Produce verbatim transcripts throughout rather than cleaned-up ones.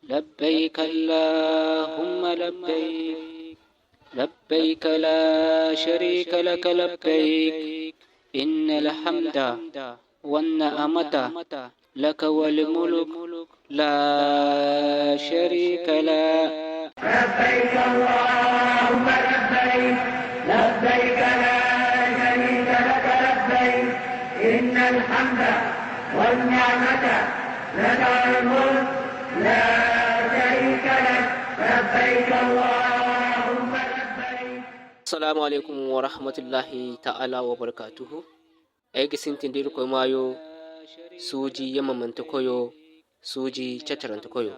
لبيك اللهم لبيك، لبيك لا شريك لك لبيك، إن الحمد والنعمة لك والملك لا شريك لك. لبيك اللهم لبيك، لبيك لا شريك لك لبيك، إن الحمد والنعمة لك والملك لا شريك لك، لبيك اللهم لبيك. Assalamu alaikum wa rahmatullahi ta'ala wa barakatuhu. Ay ga sintin da Irkoy maayo, suuji yamamante koyo, suuji cacarante koyo.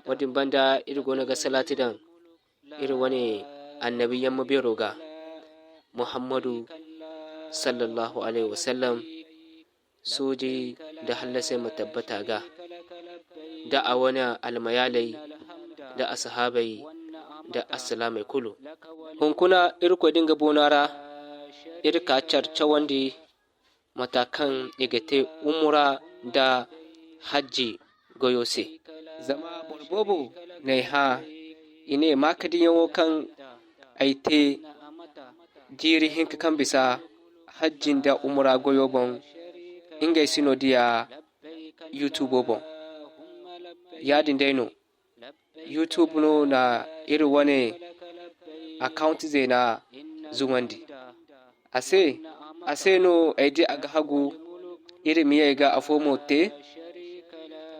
Wo-din banda, iri goono ga salaati daŋ iri wane annabi yamma beero ga, Muhammadu sallallahu alaihi wasallam, suuji da hallasey ma tabbata a ga, da a wane almayaaley, da asahaabey, da alsilaamey kulu. Hunkuna, Irkoy din ga boona ra, iri ka care cawandi mata kaŋ i ga te umura nda hajji goyo se. Zama boro boobo n'ay hã, i ne, maakadinyaŋo kaŋ ay te jiiri hinka kaŋ bisa hajji nda umura goyo boŋ, ngey si no diya YouTube boŋ. Yaadin day no. YouTube no na iri wane account zeena zumandi. A se, a se no ay di a ga hagu iri ma ye ga afo mo te,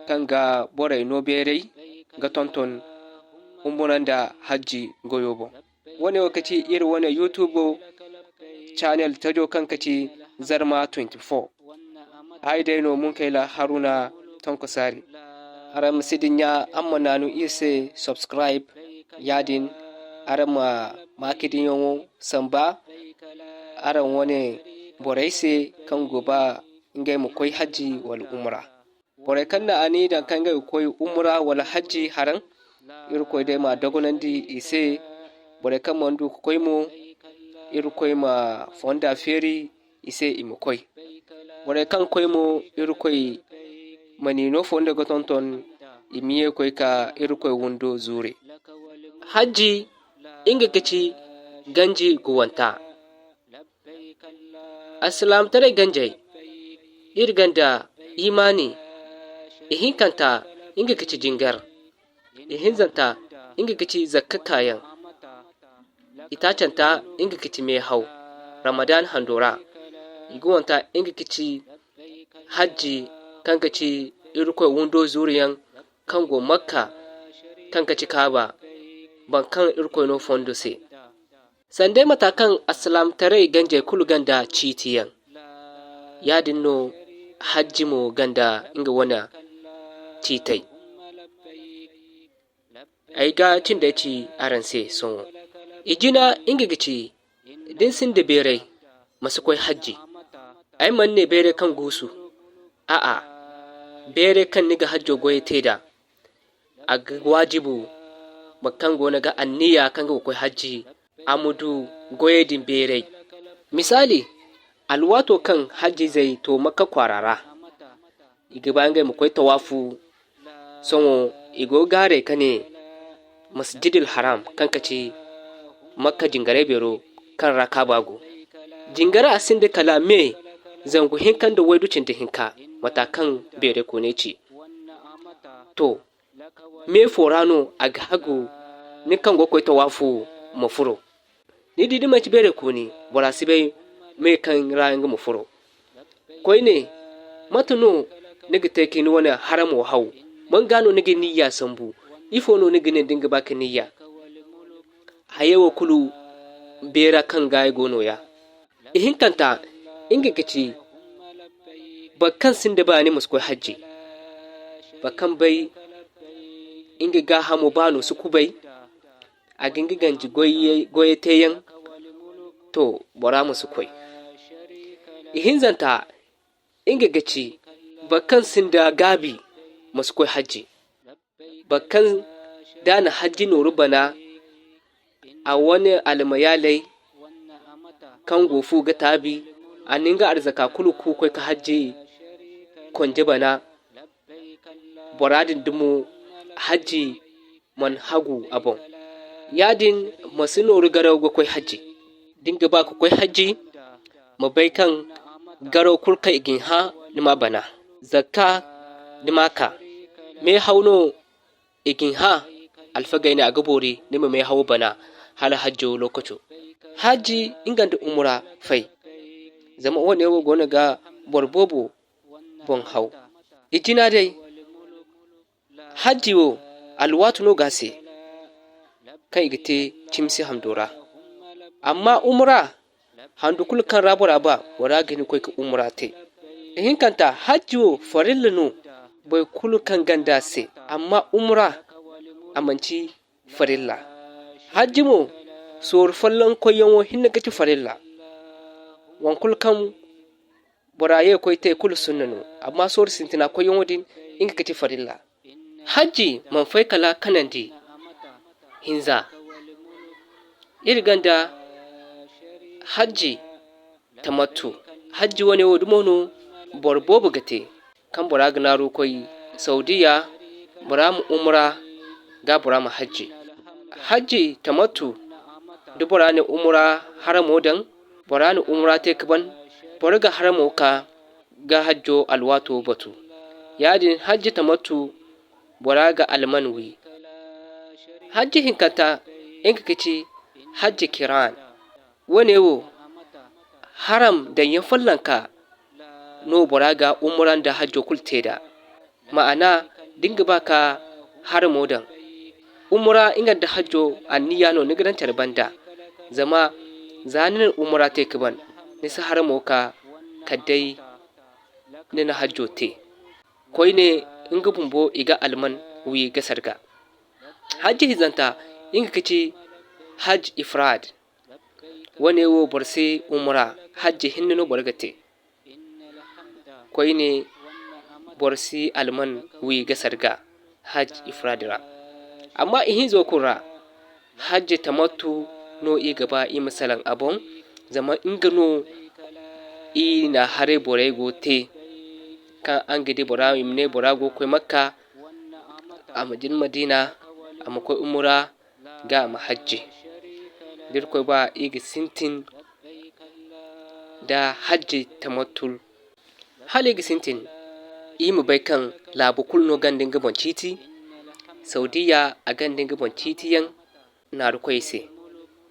kaŋ ga borey no beeray ga tonton humbura nda hajji goyo boŋ. Wane wo ga ci iri wane YouTube channel tajo kaŋ ga ci Zarma twenty-four. Ay day no Munkayla Haruna Tonko Saari. Araŋ ma si dinya, araŋ ma naanu iri se subscribe, yaadin araŋ ma maakadinyaŋo samba araŋ wane borey se kaŋ go ba ngey ma koy hajji wala umra. Borey kaŋ na aniya daŋ kaŋ ngey ga koy umra wala hajji haraŋ, Irkoy day ma a dogonandi i se. Borey kaŋ mana du ga koy mo, Irkoy ma fonda feeri i se i ma koy. Borey kaŋ koy mo, Irkoy ma ni no fondo ga tonton i ma ye koy ka Irkoy windo zuure. Hajji, nga ga ci ganji guwanta. Alsilaamataray ganjey, iri gonda imaani, ihinkanta, nga ga ci jingar, ihinzanta, nga ga ci zakka kaayaŋ, itaacanta, nga ga ci meehaw, Ramadan hando ra, iguwanta, nga ga ci hajji, kaŋ ga ci Irkoy windo zuuriyaŋ, kaŋ go Makka, kaŋ ga ci Kaaba, boro kaŋ Irkoy no fondo se. Sanda mata kaŋ alsilaamataray ganjey kulu gonda ciitiyaŋ, yaadin no hajji mo gonda nga wane ciitey. Ay ga cindey ci araŋ se sohõ. I jina, nga ga ci, da ni sinda beeray, ma si koy hajji. Ay mana ne beeray kaŋ guusu, a'a, beeray kaŋ ni ga hajjo goyey te nd'a. A ga waajibu boro kaŋ goono ga anniya kaŋ ga koy hajji, a ma du goyey din beeray. Misaali, alwaato kaŋ hajjizey to Makka kwaara ra, i ga ba ngey ma koy tawaafu. Sohõ i go ga gaaray ka ne Masjidil Haram, kaŋ ga ci Makka jingaray beero kaŋ ra Kaaba go. Jingara a sinda kala me zangu hinka nda waydu cindi hinka, mata kaŋ beeray kooney ci. To, me fo ra no a ga hagu nin kaŋ go ga koy tawaafu ma furo? Ni di, da manti beeray kooni, bora si bay me kaŋ ra nga ma furo. Koyne, mate no ni ga te ka ni wane haramo haw? Man gaa no ni ga niyya sambu? Ifo no ni ga ne da ni ga ba ka niyya? Hayey wo kulu beera kaŋ ga ay go nooya. Ihinkanta, nga ga ci boro kaŋ sinda baani ma si koy hajji. Boro kaŋ bay nga gaahamo baano si kubay, a ga nga ganji goyey, goyey teeyaŋ, to, bora ma si koy. Ihinzanta, nga ga ci boro kaŋ sinda gaabi ma si koy hajji. Boro kaŋ da a na hajji nooru bana, a wane almayaaley kaŋ go fu ga taabi, a na nga arzaka kulu ku koy ka hajji konje bana. Bora din dumo hajji mana hagu a boŋ. Yaadin ma si nooru garaw ga koy hajji. Da ni ga ba ka koy hajji, ma bay kaŋ garaw kulu kaŋ i ga ni hã, ni ma a bana. Zakka, ni ma a ka. Meehaw no i ga ni hã, alfagey ne a ga boori ni ma meehawo bana hala hajjo lokaco. Hajji nga nda umura fay. Zama woone wo goono ga boro boobo boŋ haw. I jina day, hajji wo alwaati no go a se kaŋ i ga te cimsi hando ra. Amma umura, handu kulu kaŋ ra bora ba, bora ga hin ga koy ka umura te. Ihinkanta, hajji wo farilla no boro kulu kaŋ gonda a se, amma umura, a manti farilla. Hajji mo, sorro folloŋ koyyaŋo hinne ga ti farilla. Wankulu kaŋ bora ye koy te kulu sunna no, amma sorro sintina koyyaŋo din, nga ga ti farilla. Hajji mana fay kala kanandi hinza. Iri gonda hajji tamattu. Hajji wane wo dumo no boro boobo ga te. Kaŋ bora ga naaru koy Saudiya, bora ma umura, ga bora ma hajji. Hajji tamattu, da bora na umura haramo daŋ, bora na umura te ka ban, boro ga haramo ka ga hajjo alwaato batu. Yaadin hajji tamattu, bora ga alman wi. Hajji hinkanta, nga ga ci hajji kiran. Woone wo, haram daŋyaŋ follonka no bora ga umura nda hajjo kulu te nd'a. Ma'ana, da ni ga ba ka haramo daŋ, umura nga nda hajjo anniya no ni ga daŋ care banda. Zama za ni na umura te ka ban, ni si haramo ka kala day ni na hajjo te. Koyne, nga bumbo, i ga alman wi ga sarga. Hajji hinzanta, nga ga ci hajj ifrad. Woone wo boro si umura, hajji hinne no boro ga te. Koyne, boro si alman wi ga sarga hajj ifrad ra. Amma ihinzo kulu ra, hajji tamattu no i ga ba i ma salaŋ a boŋ, zama nga no i na haray borey go te, kaŋ araŋ ga di bora, i ma ne bora go ga koy Makka, a ma jin Madina, a ma koy umura, ga a ma hajji. Da Irkoy ba, i ga sintin da hajji tamattul. Hala i ga sintin, i ma bay kaŋ laabu kulu no gonda nga boŋ ciiti. Saudiya, a gonda nga boŋ ciitiyaŋ naarukoy se.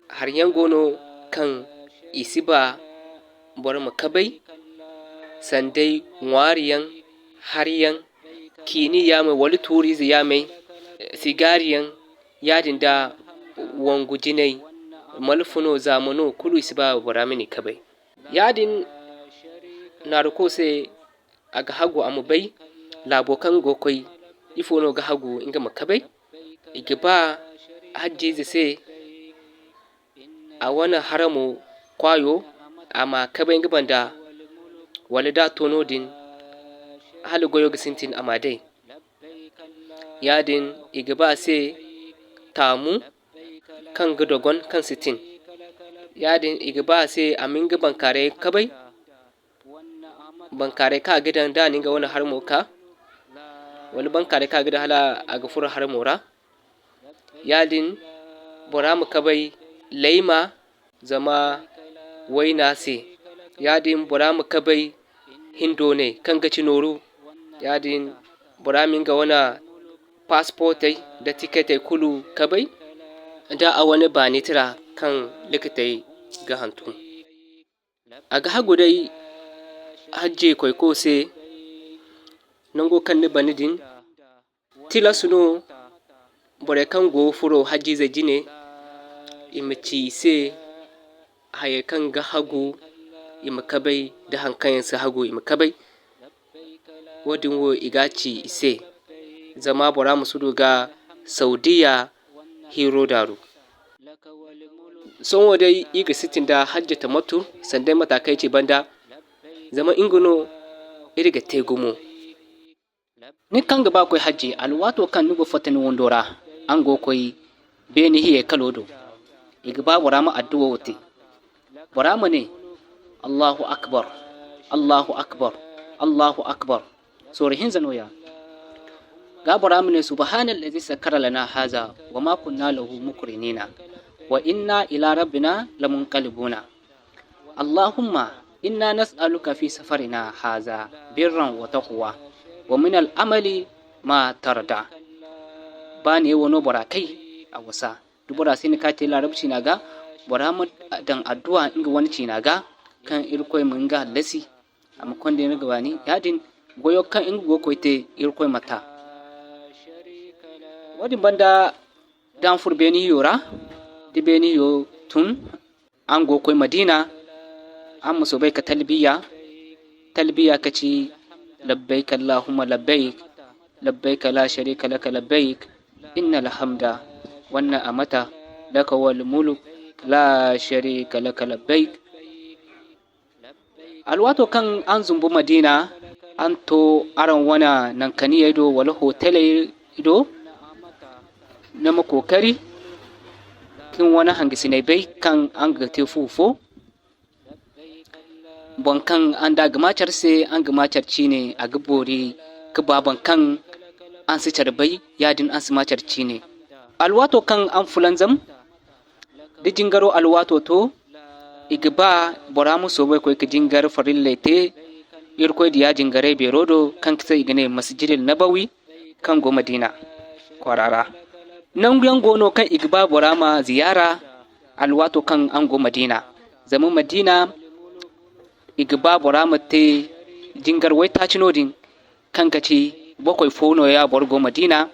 Hari yaŋ go no kaŋ i si ba boro ma kabay, sanday ŋwaari yaŋ, hari yaŋ, kiini yaamey wala tuuriize yaamey, sigaari yaŋ, yaadin da wangu jinay, malfa no, zaama no, kulu i si ba bora ma ni kabay. Yaadin naaruko se, a ga hagu a ma bay laabo kaŋ go ga koy, ifo no ga hagu nga ma kabay. I ga ba hajjiize se, a wane haramo kwaayo, a ma kabay nga banda, wala da a to noodin, hala goyo ga sintin a ma day. Yaadin, i ga ba a se taamu kaŋ ga dogon, kaŋ si tin. Yaadin, i ga ba a se a ma nga bankaaray kabay, bankaaray kaŋ a ga daŋ da a na nga wane haramo ka, wala bankaaray kaŋ a ga daŋ hala a ga furo haramo ra. Yaadin, bora ma kabay layma, zama wayna se. Yaadin, bora ma kabay hindoonay kaŋ ga ci nooru. Yaadin, bora ma nga wane paasipootey nda tiketey kulu kabay, da a wane baanitira kaŋ likitey ga hantum. A ga hagu day hajji koyko se, nango kaŋ ni bana din, tilas no borey kaŋ go ga furo hajjiizey jine, i ma ci i se hayey kaŋ ga hagu, i ma kabay, da haŋ kaŋ yaŋ si hagu, i ma kabay. Woodin wo, i ga a ci i se, zama bora ma si du ga Saudiya hiiro daaru. Sohõ day, iri ga sintin da hajji tamattu, sanda mate kaŋ ay ci banda, zama nga no iri ga te gumo. Nin kaŋ ga ba ga koy hajji, alwaato kaŋ ni go ga fatta ni windo ra, araŋ go ga koy beene hiyay kalo do, i ga ba bora ma adduwa wo te. Bora ma ne, Allahu akbar, Allahu akbar, Allahu akbar. Sorro hinza nooya. Ga bora ma ne, "Subhanallazi sakkara lana haza wa ma kunna lahu mukrinina wa inna ila rabbina lamunqalibuna." Allahumma inna nas'aluka fi safarina haza birran wa taqwa wa min al'amali ma tarda. Ba ne wano bora kai a wasa. Da bora si ni ka te larabci na ga, bora ma daŋ addu'a nga wane ciina ga, kaŋ Irkoy ma nga hallasi, a ma konda ni ga baani. Yaadin goyo kaŋ nga go ga koy te, Irkoy ma ta. Woodin banda, da araŋ furo beeni hiyo ra, da beeni hiyo tun, araŋ go ga koy Madiina, araŋ ma soobay ka talbiya. Talbiya ka ci: "Labbayk Allahumma labbayk, labbayk la sharika laka labbayk, innal hamda wan ni'mata laka wal mulk, la sharika laka labbayk." Alwaato kaŋ araŋ zumbu Madiina, araŋ to araŋ wane nankaniyey do wala hoteley do, ni ma kookari ka ni wane hangasiney bay kaŋ araŋ ga te fu fo. Boro kaŋ araŋ da a ga ma care se, araŋ ga ma care ciine, a ga boori ka ba boro kaŋ araŋ si care bay, yaadin araŋ si ma care ciine. Alwaato kaŋ araŋ fulanzam, da jingaro alwaato to, i ga ba bora ma soobay koy ka jingar farilley te Irkoy Diya jingaray beero do, kaŋ se i ga ne Masjidil Nabawi, kaŋ go Madiina kwaara ra. Nangu yaŋ go no kaŋ i ga ba bora ma ziyaara alwaato kaŋ araŋ go Madiina. Zama Madiina, i ga ba bora ma te jingar waytaaci noodin, kaŋ ga ci bokoy fo nooya boro go Madiina.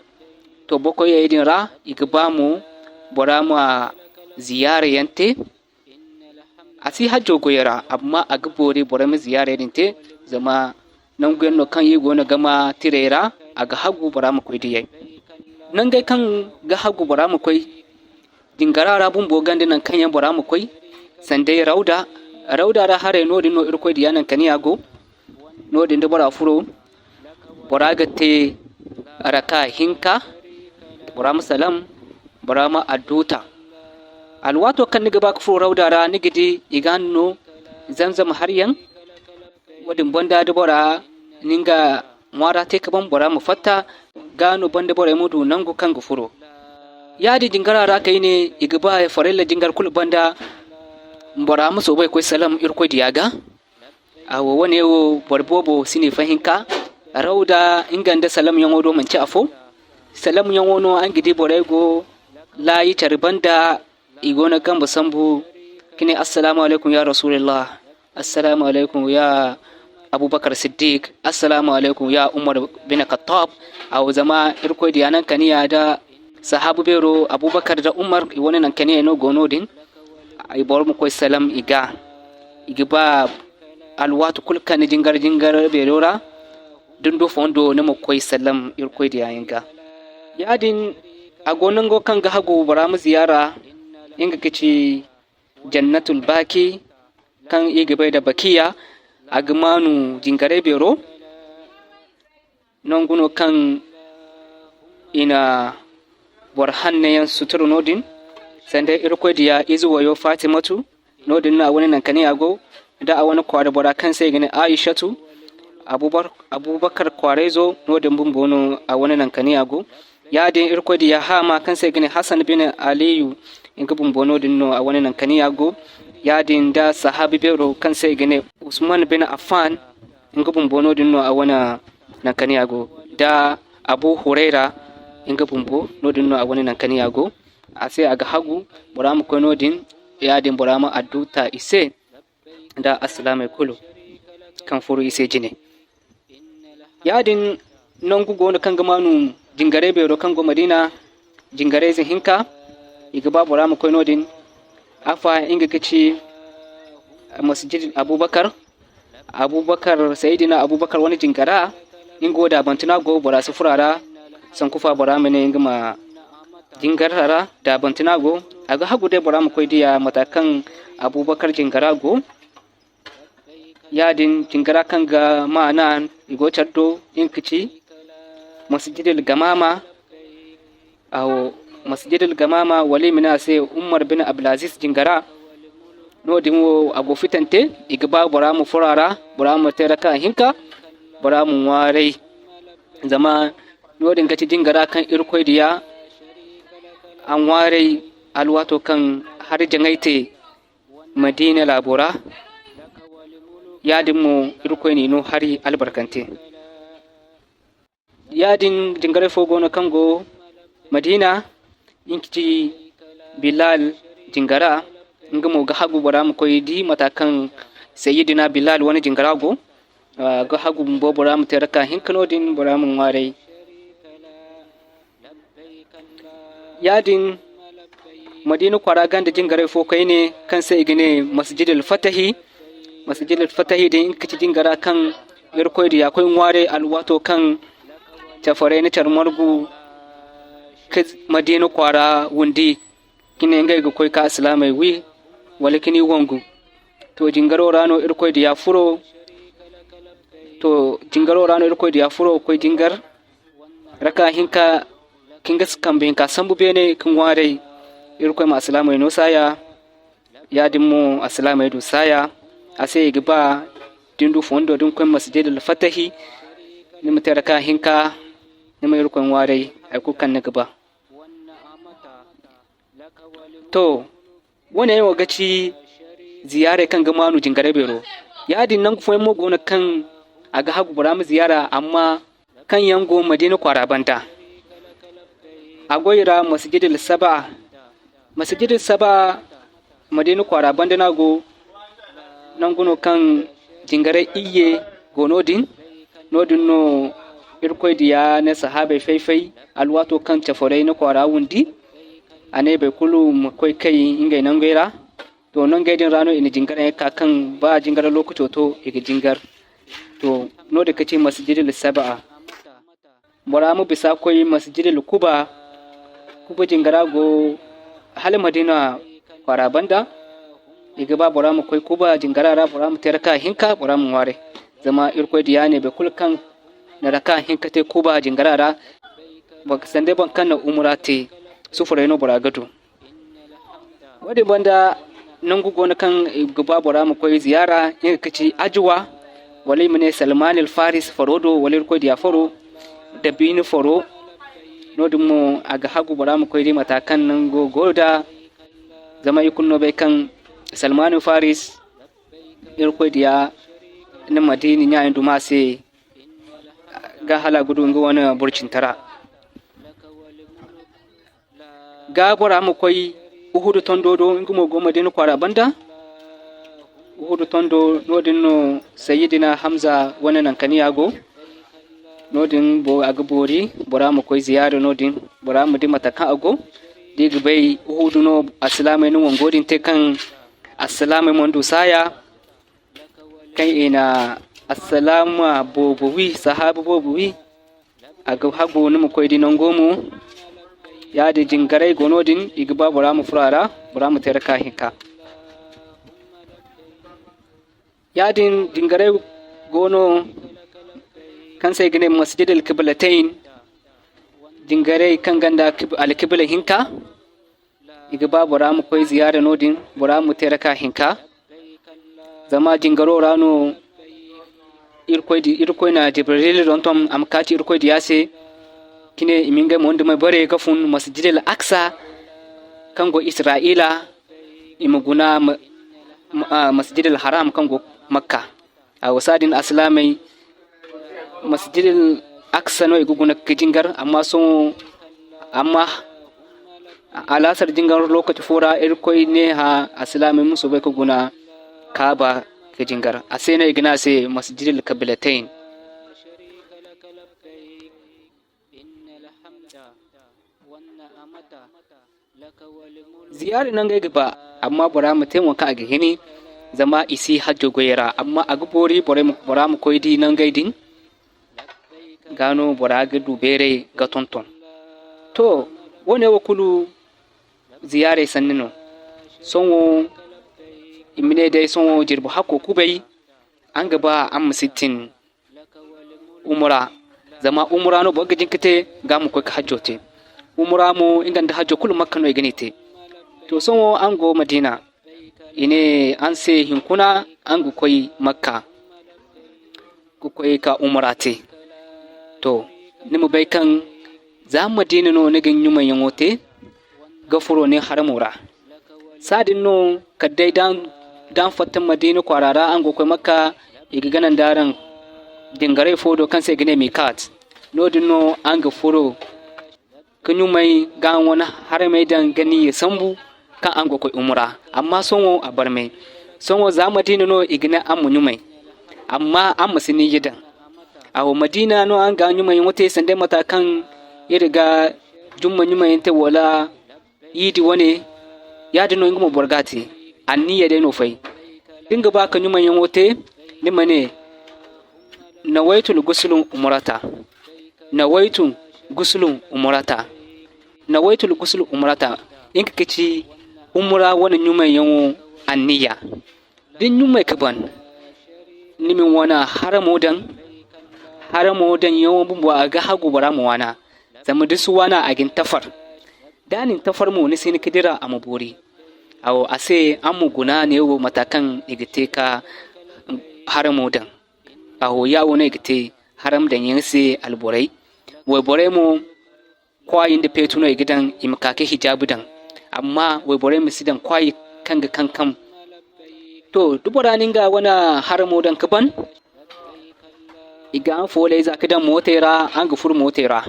To, bokoyey din ra, i ga ba mo bora ma ziyaara yaŋ te. A si hajjo goyey ra, amma a ga boori borey ma ziyaarey din te, zama nangu yaŋ no kaŋ i go no ga ma tirey ra, a ga hagu bora ma koy diyey. Nangey kaŋ ga hagu bora ma koy, jingara ra bumbo ganda nangu kaŋ yaŋ bora ma koy, sanday Rawda. Rawda ra haray noodin no Irkoy Diya nankaniya go. Noodin da bora furo, bora ga te raka hinka, bora ma salam, bora ma adduta. Alwaato kaŋ ni ga ba ka furo Rawda ra, ni ga di i ga no Zamzam haryaŋ. Woodin banda da bora na nga ŋwaara te ka ban, bora ma fatta, ga no banda borey ma du nangu kaŋ ga furo. Yaadin jingara ra kayne, i ga ba farilla jingar kulu banda, bora ma soobay koy salam Irkoy Diya ga. Awo, wane wo, boro boobo si ne fahinka. Rawda nga nda salamyaŋo do, manci afo. Salamyaŋo no araŋ ga di borey go laayi care banda, i go no ga kambe sambu ka ne: "Assalamu alaykum ya Rasulillah, assalamu alaykum ya Abubakar Siddiq, assalamu alaykum ya Umar bin Khattab." Awo, zama Irkoy Diya nankaniya da sahaabu beero Abubakar da Umar, i wane nankaniyey no go noodin. I boro ma koy salam i ga. I ga ba alwaati kulu kaŋ ni jingar jingar beero ra, da ni du fondo, ni ma koy salam Irkoy Diya yaŋ ga. Yaadin, a go nango kaŋ ga hagu bora ma ziyaara, nga ga ci Jannatul Baki, kaŋ i ga bay da Bakiya, a ga maanu jingaray beero. Nangu no kaŋ i na boro hanno yaŋ sutura noodin, sanda Irkoy Diya ize wayo Fatimatu, noodin no a wane nankaniya go, da a wane kwaara bora kaŋ se i ga ne Aishatu, Abubar-, Abubakar kwaarayzo, noodin bumbo no a wane nankaniya go. Yaadin Irkoy Diya haama kaŋ se i ga ne Hassan bin Aliyu, nga bumbo noodin no a wane nankaniya go. Yaadin da sahaabi beero kaŋ se i ga ne Usman bin Affan, nga bumbo noodin no a wane nankaniya go. Da Abu Hurayra, nga bumbo noodin no a wane nankaniya go. A se a ga hagu bora ma koy noodin, yaadin bora ma adduta i se nda alsilaamey kulu kaŋ furo i se jine. Yaadin nangu go no kaŋ ga maanu jingaray beero kaŋ go Madiina, jingarayze hinka, i ga ba bora ma koy noodin. Afa nga ga ci Masjid Abubakar, Abubakar, Sayidina Abubakar wane jingara, nga wo daabantina go, bora si furo a ra, sanku fa bora ma ne nga ma jingar a ra, daabantina go. A ga hagu day bora ma koy diya mata kaŋ Abubakar jingara go. Yaadin jingara kaŋ ga maana i go care do, nga ga ci Masjidil Gamama. Awo, Masjidil Gamama, wala i ma ne a se Umar bin Abdulaziz jingara. Noodin wo, a go fitante, i ga ba bora ma furo a ra, bora ma te raka hinka, bora ma ŋwaaray. Zama Noodin ga ti jingara kaŋ Irkoy Diya a ŋwaaray alwaato kaŋ hari jaŋay te Madiina laabo ra. Yaadin mo Irkoy n'i no hari albarkante. Yaadin jingaray fo go no kaŋ go Madiina, nga ci Bilal jingara. Nga mo ga hagu bora ma koy di mata kaŋ Sayyidina Bilal wane jingara go. Ah, ga hagu bumbo bora ma te raka hinka noodin, bora ma ŋwaaray. Yaadin, Madiina kwaara ganda jingaray fo koyne kaŋ se i ga ne Masjidil Fatahi. Masjidil Fatahi din, nga ka ci jingara kaŋ Irkoy Diya koy ŋwaaray alwaato kaŋ cafaray na care margu ka Madiina kwaara windi, ka ne ngey ga koy ka alsilaamey wi, wala ka ni wangu. To, jingaro ra no Irkoy Diya furo. To, jingaro ra no Irkoy Diya furo, koy jingar raka hinka, ka nga kambe hinka sambu beene, ka ŋwaaray. Irkoy ma alsilaamey no saaya. Yaadin mo, alsilaamey du saaya. A se i ga ba da ni du fondo da ni koy Masjidil Fatahi, ni ma te raka hinka, ni ma Irkoy ŋwaaray, hay kulu kaŋ ni ga ba. To, woone yaŋo ga ci ziyaaray kaŋ ga maanu jingaray beero. Yaadin nangu fooyaŋ mo go no kaŋ a ga hagu bora ma ziyaara, amma kaŋ yaŋ go Madiina kwaara banda. A goy ra Masjidil Saba. Masjidil Saba, Madiina kwaara banda no a go. Nangu no kaŋ jingaray iyye go noodin. Noodin no Irkoy Diya ne sahaabey fay-fay, alwaato kaŋ cafaray na kwaara windi. A ne boro kulu ma koy kay ngey nangey ra. To, nangey din ra no i na jingar yaŋ ka kaŋ ba jingar lookaco to, i ga jingar. To, noodin ka ci Masjidil Saba'a. Bora ma bisa koy Masjidil Kuba. Kuba jingara go hala Madiina kwaara banda. I ga ba bora ma koy Kuba jingara ra, bora ma te raka hinka, bora ma ŋwaaray. Zama Irkoy Diya ne boro kulu kaŋ na raka hinka te Kuba jingara ra, sanda boro kaŋ na umura te, sufuray no bora ga du. Woodin banda, nangu go no kaŋ i ga ba bora ma koy ziyaara, nga ga ci Ajuwa, wala i ma ne Salman al Faris faro do, wala Irkoy Diya faro, Dabiini faro. Noodin mo, a ga hagu bora ma koy di mata kaŋ nango go da, zama i kulu no bay kaŋ Salman al Faris, Irkoy Diya na Madiina ɲayaŋ duma se, ga hala a ga du nga wane burcintara. Ga bora ma koy Uhudu tondo do, nga mo go Madiina kwaara banda. Uhudu tondo, noodin no Sayyidina Hamza wane nankaniya go. Noodin bo-, a ga boori, bora ma koy ziyaara noodin, bora ma di mate kaŋ a go. Da i ga bay, Uhudu no alsilaamey na wango din te kaŋ alsilaamey mana du saaya, kaŋ i na alsilaama boobo wi, sahaaba boobo wi. A ga hagu ni ma koy di nango mo. Yaadin jingaray go noodin, i ga ba bora ma furo a ra, bora ma te raka hinka. Yaadin jingaray go no kaŋ se i ga ne Masjidil Kiblatayn, jingaray kaŋ gonda kib-, alkibla hinka. I ga ba bora ma koy ziyaara noodin, bora ma te raka hinka. Zama jingaro ra no Irkoy di-, Irkoy na Jibril donton a ma ka ci Irkoy Diya se, ka ne i ma ngey mo nda may borey ga fun Masjidil Aksa, kaŋ go Isra'ila, i ma guna ma-, ma-, ah, Masjidil Haram kaŋ go Makka. Awo, saadin alsilaamey, Masjidil Aksa no i ga guna ga jingar, amma sohõ, amma alaasar jingar lokaci fo ra, Irkoy ne hã alsilaamey ma soobay ga guna Kaaba ga jingar. A se no i ga ne a se Masjidil Kiblatayn. Ziyaara nangey ga ba, amma bora ma te waŋ kaŋ a ga hini, zama i si hajjo goyey ra. Amma a ga boori borey ma, bora ma koy di nangey din, ga no bora ga du beeray ga tonton. To, woone wo kulu ziyaarey sanni no. Sohõ, i ma ne day sohõ jirbi hakko kubay, araŋ ga ba araŋ ma sintin umura. Zama umura no boro ga jin ga te, ga ma koy ga hajjo te. Umura mo, nga nda hajjo kulu Makka no i ga ni te. To, sohõ araŋ go Madiina, i ne araŋ se hinkuna araŋ ga koy Makka, ga koy ka umura te. To, ni ma bay kaŋ Za Madiina no ni ga ni ɲumayyaŋo te, ga furo ni haramo ra. Saadin no kala day da araŋ fatta Madiina kwaara ra, araŋ go ga koy Makka, i ga gana nda araŋ jingaray fo do kaŋ se i ga ne Mikat. Noodin no araŋ ga furo ga ɲumay, ga araŋ wane haramey daŋ, ga niyya sambu kaŋ araŋ go ga koy umra. Amma sohõ a barmay. Sohõ za Madiina no i ga ne araŋ ma ɲumay, amma araŋ ma si niyya daŋ. Awo, Madiina no araŋ ga ɲumayyaŋo te, sanda mate kaŋ iri ga jumma ɲumayyaŋ te, wala yiidi wane, yaadin no nga mo boro ga a te. Anniya day no fay. Da ni ga ba ka ɲumayyaŋo te, ni ma ne, nawaytul gusulu umrata. Nawaytu gusulu umrata. Nawaytul gusulu umrata. Nga ga ci umra wane ɲumayyaŋo anniya. Da ni ɲumay ka ban, ni ma ni wane haramo daŋ. Haramo daŋyaŋo bumbo, a ga hagu bora ma waana. Zama da ni si waana, a ga ni tafar. Da a na ni tafar mo, ni si hin ka dira a ma boori. Awo, a se araŋ ma guna neewo mate kaŋ i ga te ka haramo daŋ. Awo, ya wo no i ga te haram daŋyaŋ se alborey. Wayborey mo, kwaayi nda peetu no i ga daŋ, i ma ka ga hijaabu daŋ. Amma wayborey ma si daŋ kwaayi kaŋ ga kankam. To, da bora na nga wane haramo daŋ ka ban, i ga araŋ foolay za ka daŋ mootey ra, araŋ ga furo mootey ra.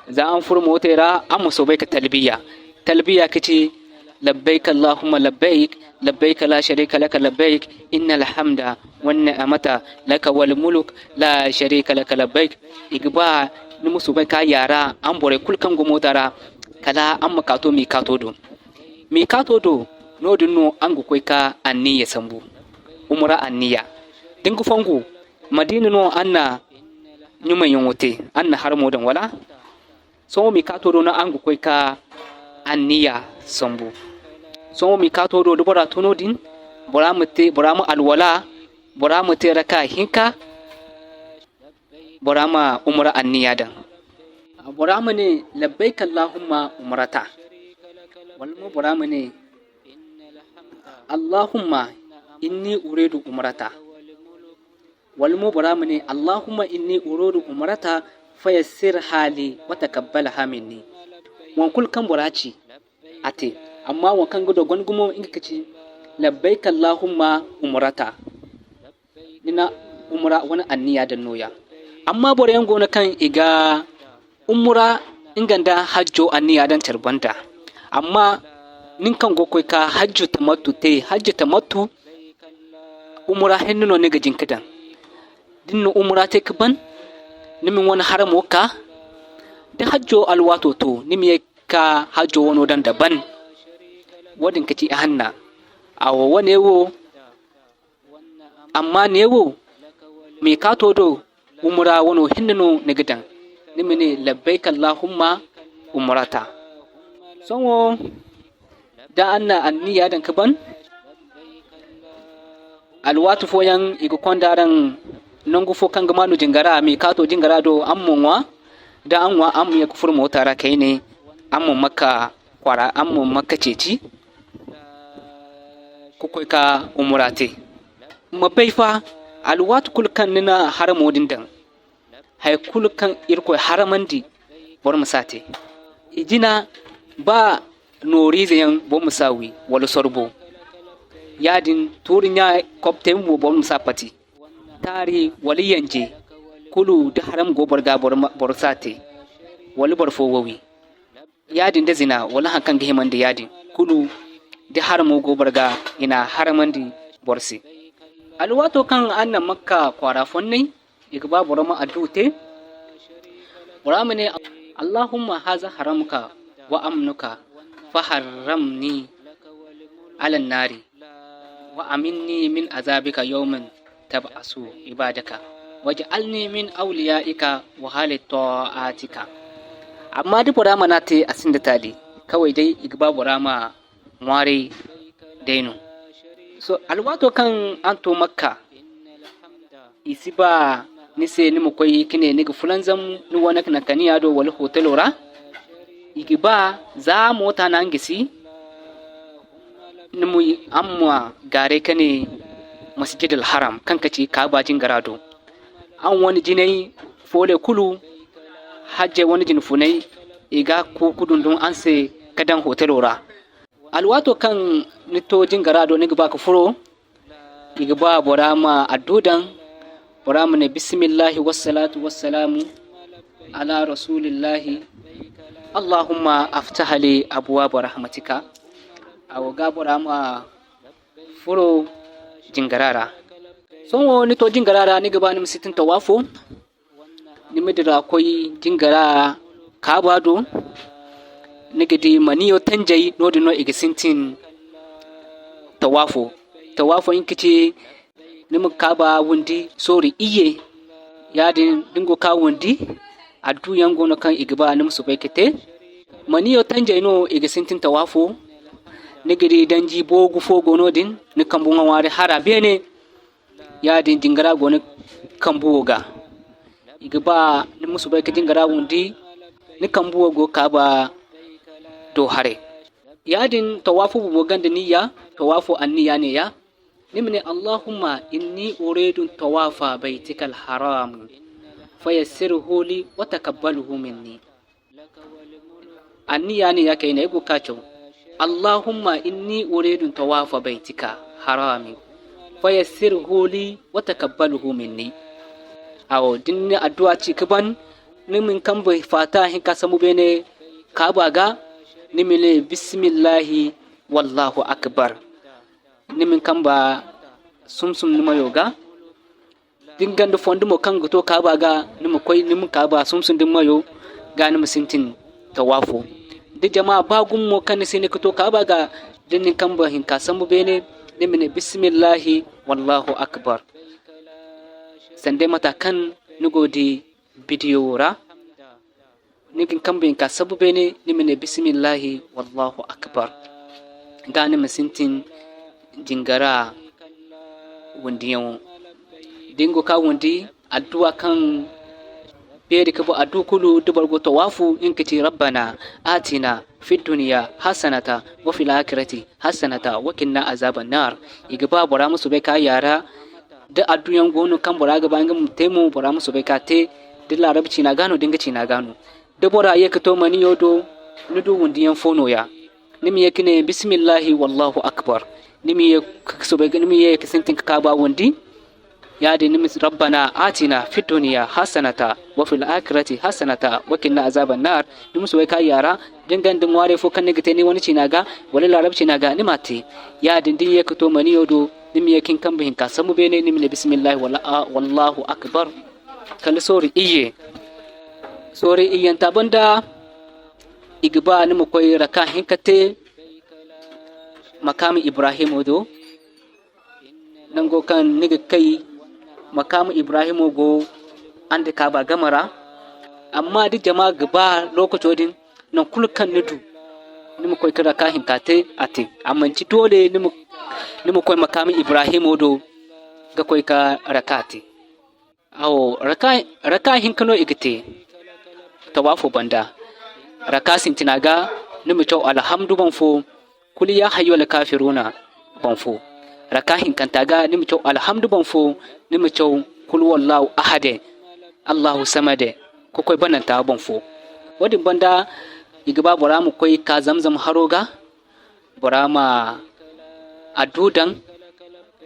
Za araŋ furo mootey ra, araŋ ma soobay ka talbiya. Talbiya ga ci, labbayk Allahumma labbayk, labbayk la sharika laka labbayk, innal hamda wan ni'mata laka wal mulk, la sharika laka labbayk. I ga ba ni ma soobay ka yaara araŋ borey kulu kaŋ go moota ra, kala araŋ ma ka to miikaato do. Miikaato do, noodin no araŋ ga koy ka anniya sambu, umra anniya. Da ni ga fongu, Madiina no araŋ na ɲumayyaŋo te, araŋ na haramo daŋ, wala? Sohõ miikaato do no araŋ ga koy ka anniya sambu. Sohõ miikaato do, da bora to noodin, bora ma te, bora ma alwala, bora ma te raka hinka, bora ma umra anniya daŋ. Bora ma ne, labbayk Allahumma umrata. Wala mo bora ma ne, Allahumma inni uridu umrata. Wala mo bora ma ne, Allahumma inni uridu umrata fayassirha li wa takabbalha minni. Waŋ kulu kaŋ bora ci, a te. Amma waŋ kaŋ ga dogon gumo, nga ga ci, labbayk Allahumma umrata. Ni na umra wane anniya daŋ nooya. Amma boroyaŋ go no kaŋ i ga umra nga nda hajjo anniya daŋ care banda. Amma nin kaŋ go ga koy ka hajju tamattu te, hajju tamattu, umra hinne no ni ga jin ka daŋ. Da ni na umra te ka ban, ni ma ni wane haramo ka, da hajjo alwaato to, ni ma ye ka hajjo wano daŋ da ban. Wo-din ga ci ihanna. Awo, wane wo, Amma neewo, miikaato do, umra wano hinne no ni ga daŋ. Ni ma ne, labbayk Allahumma umrata. Sohõ, da araŋ na anniya daŋ ka ban, alwaati fooyaŋ i ga konda araŋ nangu fo kaŋ ga maanu jingara, miikaato jingara do, araŋ ma ŋwa. Da araŋ ŋwa, araŋ ma ye ka furo moota ra kayne, araŋ ma Makka kwaara, araŋ ma Makka ceeci ka koy ka umura te. Ma bay fa, alwaati kulu kaŋ ni na haramo din daŋ, hay kulu kaŋ Irkoy haramandi, boro ma si a te. I jina, ba nooriize yaŋ, boro ma si a wi, wala sorbo. Yaadin, tuuri ɲa kobtey mo, boro ma si a pati. Taari wala yanje, kulu da haram go boro ga, boro ma, boro si a te, wala boro fo wo wi. Yaadin da zina, wala haŋ kaŋ ga himandi yaadin, kulu da haramo go boro ga, i na haramandi boro se. Alwaato kaŋ araŋ na Makka kwaara fonnay, i ga ba boro ma addu'a te. Bora ma ne, Allahumma haza haramuka wa amnuka, fa harramni ala nari, wa aminni min azabika yawman tab'asu ibadaka, waj'alni min awliyaika wa hali ta'atika. Amma da bora mana te, a sinda taali, kawai day i ga ba bora ma ŋwaaray day no. So, alwaato kaŋ araŋ to Makka, i si ba ni se ni ma koy ka ne ni ga fulanzam ni wane nankaniya do wala hotelo ra. I ga ba za moota no araŋ gisi, ni ma, araŋ ma gaaray ka ne Masjidil Haram, kaŋ ka ci Kaaba jingara do. Araŋ wane jinay fooley kulu, hajjey wane jine funay, i ga kuuku dundun araŋ se ka daŋ hotelo ra. Alwaato kaŋ ni to jingara do, ni ga ba ka furo, i ga ba bora ma adduwa daŋ, bora ma ne, "Bismillahi wassalatu wassalamu ala rasulillahi, Allahumma aftah li abwaaba rahmatika." A wo ga bora ma furo jingara ra. Sohõ ni to jingara ra, ni ga ba ni ma sintin tawaafo, ni ma dira koy jingara Kaaba do, ni ga di maniyo tanjay, noodin no i ga sintin tawaafo. Tawaafo, nga ga ci ni ma Kaaba windi sooru iyye, yaadin da ni go ka windi, adduyaŋ go no kaŋ i ga ba ni ma soobay ka te. Maniyo tanjay no i ga sintin tawaafo, ni ga di danji boogu fo go noodin, ni kambu ŋwa ŋwaari hara beene. Yaadin jingara go ni kambuwo ga. I ga ba ni ma soobay ka jingara windi, ni kambuwo go Kaaba do haray. Yaadin tawaafo bumbo gonda niyya, tawaafo anniya neeya. Ni ma ne, "Allahumma inni uridu tawaafa baytikal haram, fayassirhu li wa takabbalhu minni." Anniya ne ya kayna, ay go ka caw. Allahumma inni uridu tawaafa baytika harami, fayassirhu li wa takabbalhu minni. Awo, da ni na addu'a ci ka ban, ni ma ni kambe faata hinka sambu beene Kaaba ga, ni ma ne, "Bismillahi, wallahu akbar." Ni ma ni kamba sumsum ni mayo ga. Da ni gonda fondo mo kaŋ ga to Kaaba ga, ni ma koy, ni ma Kaaba sumsum da ni mayo ga, ni ma sintin tawaafo. Da jama ba gumo mo kaŋ ni si hin ka to Kaaba ga, da ni na ni kambe hinka sambu beene, ni ma ne, "Bismillahi, wallahu akbar." Sanda mata kaŋ ni go ga di bidiyo wo ra, ni ga ni kambe hinka sambu beene, ni ma ne, "Bismillahi, wallahu akbar." Ga ni ma sintin jingara wundiyaŋo. Da ni go ka wundi, addu'a kaŋ beeri ka bu addu'a kulu, da boro go tawaafu, nga ga ci, "Rabbana atina fid dunya hasanata wa fil akhirati hasanata wa qina azaban nar." I ga ba bora ma soobay ka yaara, da adduyaŋ go no kaŋ bora ga ba nga ma te mo, bora ma soobay ka te, da laarabu ciina ga no, da nga ciina ga no. Da bora ye ka to maniyo do, ni du wundiyaŋ fo nooya. Ni ma ye ka ne, "Bismillahi, wallahu akbar." Ni ma ye ka soobay, ni ma ye ka sintin ka Kaaba wundi. Yaadin ni ma, "Rabbana atina fid dunya hasanata wa fil akhirati hasanata wa qina azaban nar." Ni ma soobay ka yaara, da ni gonda ŋwaaray fo kaŋ ni ga te ni wane ciina ga, wala laarabu ciina ga, ni ma a te. Yaadin da ni ye ka to maniyo do, ni ma ye ka ni kambe hinka sambu beene, ni ma ne, "Bismillahi, wala-, a-, wallahu akbar." Kala soori iyye. Soori iyyanta banda, i ga ba ni ma koy raka hinka te makaama Ibrahimo do. Nango kaŋ ni ga kay makaama Ibrahimo go, a nda Kaaba game ra. Amma da jama ga ba lokaco din, nangu kulu kaŋ ni du, ni ma koy ka raka hinka te, a te. A manti doole ni ma, ni ma koy makaama Ibrahimo do ga koy ka raka te. Awo, raka, raka hinka no i ga te tawaafo banda. Raka sintina ga, ni ma caw alhamdu boŋ fo, kul ya hayyul kafiruna boŋ fo. Raka hinkanta ga, ni ma caw alhamdu boŋ fo, ni ma caw kul wallahu ahade, Allahu samade, ka koy bananta boŋ fo. Wo-din banda, i ga ba bora ma koy ka zamzam haro ga, bora ma adduwa daŋ,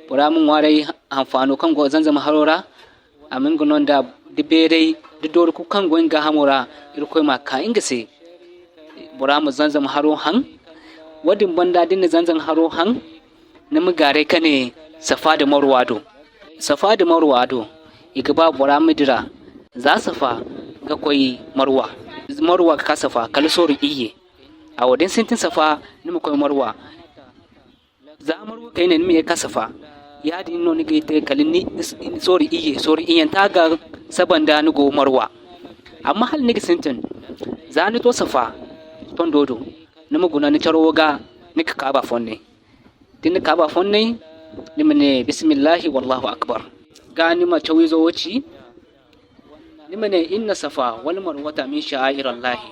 bora ma ŋwaaray hanfaano kaŋ go zanzam haro ra, a ma nga no nda, da beeray, da doori kulu kaŋ go nga gaahamo ra, Irkoy ma ka nga se. Bora ma zanzam haro haŋ. Wo-din banda, da ni na zanzam haro haŋ, ni ma gaaray ka ne Safa da Marwa do. Safa da Marwa do, i ga ba bora ma dira za Safa ga koy Marwa, Marwa ga ka Safa, kala soori iyye. Awo, da ni sintin Safa, ni ma koy Marwa. Za Marwa kayna, ni ma ye ka Safa. Yaadin no ni ga te kala ni, ni, ni soori iyye, soori iyyanta ga saba nda ni go Marwa. Amma hala ni ga sintin, za ni to Safa tondo do, ni ma guna ni caro wo ga, ni ga Kaaba fonnay. Da ni na Kaaba fonnay, ni ma ne, "Bismillahi, wallahu akbar." Ga ni ma cawizo wo ci, ni ma ne, "Inna safa wal marwata min sha'airallahi.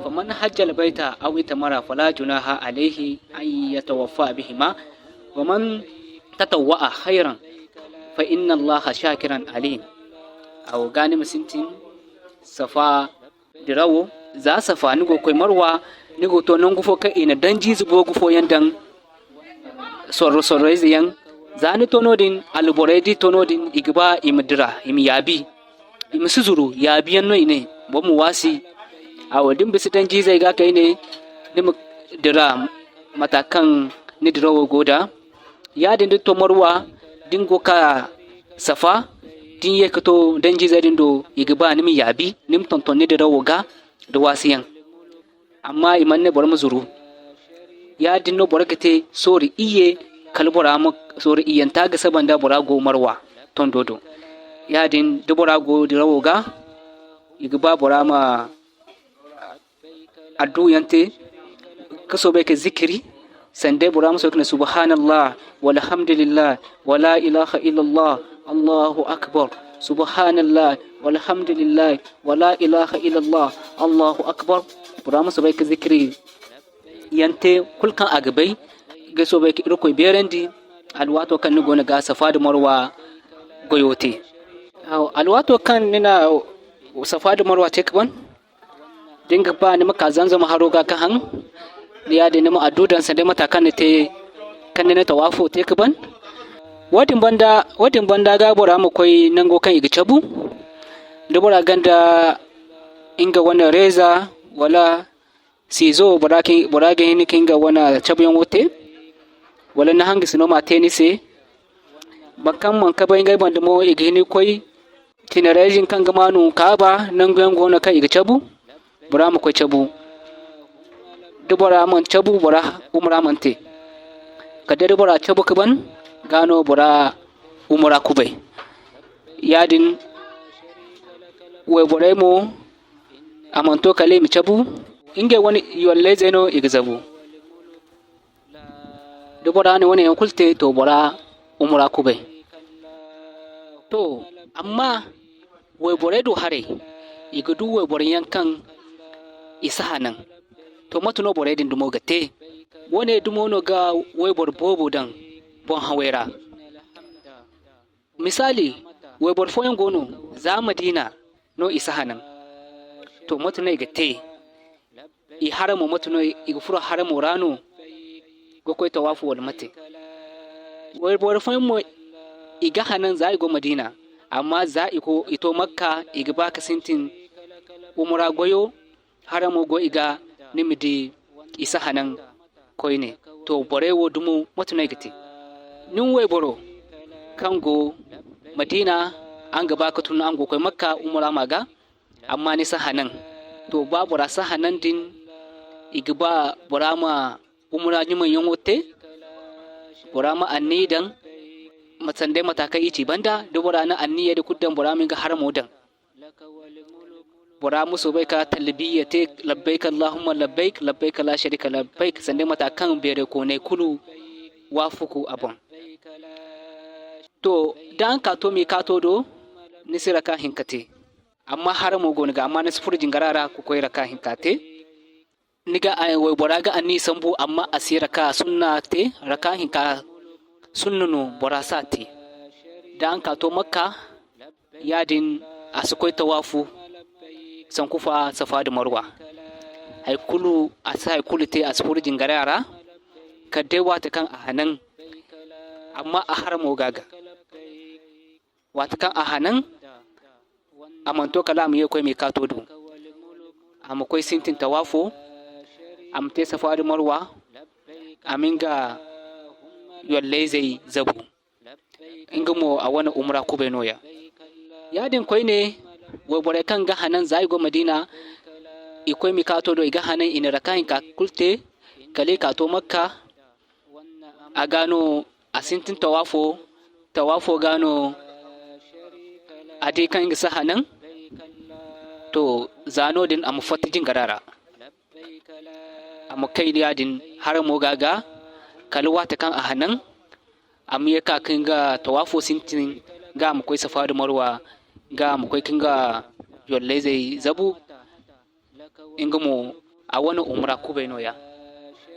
Faman hajjal baita aw itamara fala junaha alayhi an yatawaffa bihima. Wa man tatawwa'a khairan fa inna Allaha shakiran alim." Awo ga ni ma sintin Safa dirawo, Za Safa, ni go ga koy Marwa, ni go ga to nangu fo kaŋ i na danjiize boogu fooyaŋ daŋ, sorro-sorro ize yaŋ. Za ni to noodin, alborey d'i to noodin, i ga ba i ma dira, i ma yaabi. I ma si zuru, yaabiyaŋ no i ne, boro ma waasi. Awo, da ni bisa danjiizey ga kayne, ni ma dira mate kaŋ ni dirawo go nd'a. Yaadin da ni to Marwa, da ni go ga ka Safa, da ni ye ga to danjiizey din do, i ga ba ni ma yaabi, ni ma tonton ni dirawo ga nda waasiyaŋ. Amma i mana ne boro ma zuru. Yaadin no boro ga te soori iyye, kala bora ma soori iyyanta ga saba nda bora go Marwa tondo do. Yaadin da bora go dirawo ga, i ga ba bora ma adduyaŋ te, ka soobay ka zikiri, sanda bora ma soobay ka ne, "Subhanallah, walhamdulillah, wala ilaha illallah, Allahu akbar. Subhanallah, walhamdulillah, wala ilaha illallah, Allahu akbar." Bora ma soobay ka zikiri yaŋ te, kulu kaŋ a ga bay, ga soobay ka Irkoy beerandi, alwaato kaŋ ni go no ga Safa nda Marwa goyo te. Aw, alwaato kaŋ ni na Safa nda Marwa te ka ban, da ni ga ba ni ma ka Zamzam haro ga ka haŋ, ni yaadin ni ma addu'a daŋ sanda mate kaŋ ni te, kaŋ ni na tawaafo te ka ban. Woodin banda, woodin banda ga bora ma koy nango kaŋ i ga cabu. Da bora gonda nga wane reeza wala sizo, bora ga, bora ga hin ka nga wane cabuyaŋo te, wala ni hangasino ma te ni se. Boro kaŋ mana kabay ngey banda mo, i ga hin ka koy Cinarey din kaŋ ga maanu Kaaba, nanguyaŋ go no kaŋ i ga cabu, bora ma koy cabu. Da bora mana cabu, bora umra mana te. Kala day da bora cabu ka ban, ga no bora umra kubay. Yaadin, wayborey mo, a mana to kala i ma cabu, ngey wane yolleyzey no i ga zabu. Da bora na wane yaŋ kulu te, to, bora umra kubay. To, amma wayborey do haray, i ga du wayboro yaŋ kaŋ i si hanan. To, mate no borey din dumo ga te? Wane dumo no ga wayboro boobo daŋ boŋ haway ra? Misaali, wayboro fooyaŋ go no, za Madiina no i si hanan. To, mate no i ga te? I haramo, mate no i ga furo haramo ra no ga koy tawaafo, wala mate? Wayboro fooyaŋ mo, i ga hanan za i go Madiina, amma za i go, i to Makka, i ga ba ka sintin umra goyo, haramo go i ga, ni ma di i si hanan koyne. To, borey wo dumo, mate no i ga te? Nin wayboro kaŋ go Madiina, araŋ ga ba ka tun, araŋ go ga koy Makka, umra ma ga, amma ni si hanan. To, ba bora si hanan din, i ga ba bora ma umra ɲumayyaŋo te, bora ma anniya daŋ, ma sanda mata kaŋ i ci banda, da bora na anniya din kulu daŋ, bora ma nga haramo daŋ. Bora ma soobay ka talbiya te, "Labbayk Allahumma labbayk, labbayk la sharika lak labbayk," sanda mata kaŋ beeray koonay kulu waafaku a boŋ. To, da araŋ ka to miikaato do, ni si raka hinka te. Amma haramo go ni ga, amma ni si furo jingara ra ka koy raka hinka te. Ni ga, ay, waybora ga anniya sambu, amma a si raka sunna te, raka hinka sunna no bora si a te. Da araŋ ka to Makka, yaadin a si koy tawaafu, sanku fa Safa da Marwa. Hay kulu, a si hay kulu te, a si furo jingara ra, kala day waati kaŋ a hanan, amma a haramo ga a ga. Waati kaŋ a hanan, a mana to kala a ma ye koy miikaato do. A ma koy sintin tawaafo, a ma te Safa da Marwa, a ma nga yollayzey zabu. Nga mo, a wane umra kubay nooya. Yaadin koyne, wayborey kaŋ ga hanan za i go Madiina, i koy miikaato do, i ga hanan, i na raka hinka kulu te, kala i ka to Makka, a ga no a sintin tawaafo, tawaafo ga no a di kaŋ nga si hanan, to, za noodin a ma fatta jingara ra. A ma kay yaadin haramo ga a ga, kala waati kaŋ a hanan, a ma ye ka, ka nga tawaafo sintin, ga a ma koy Safa da Marwa, ga a ma koy ka nga yollayzey zabu. Nga mo, a wane umra kubay nooya.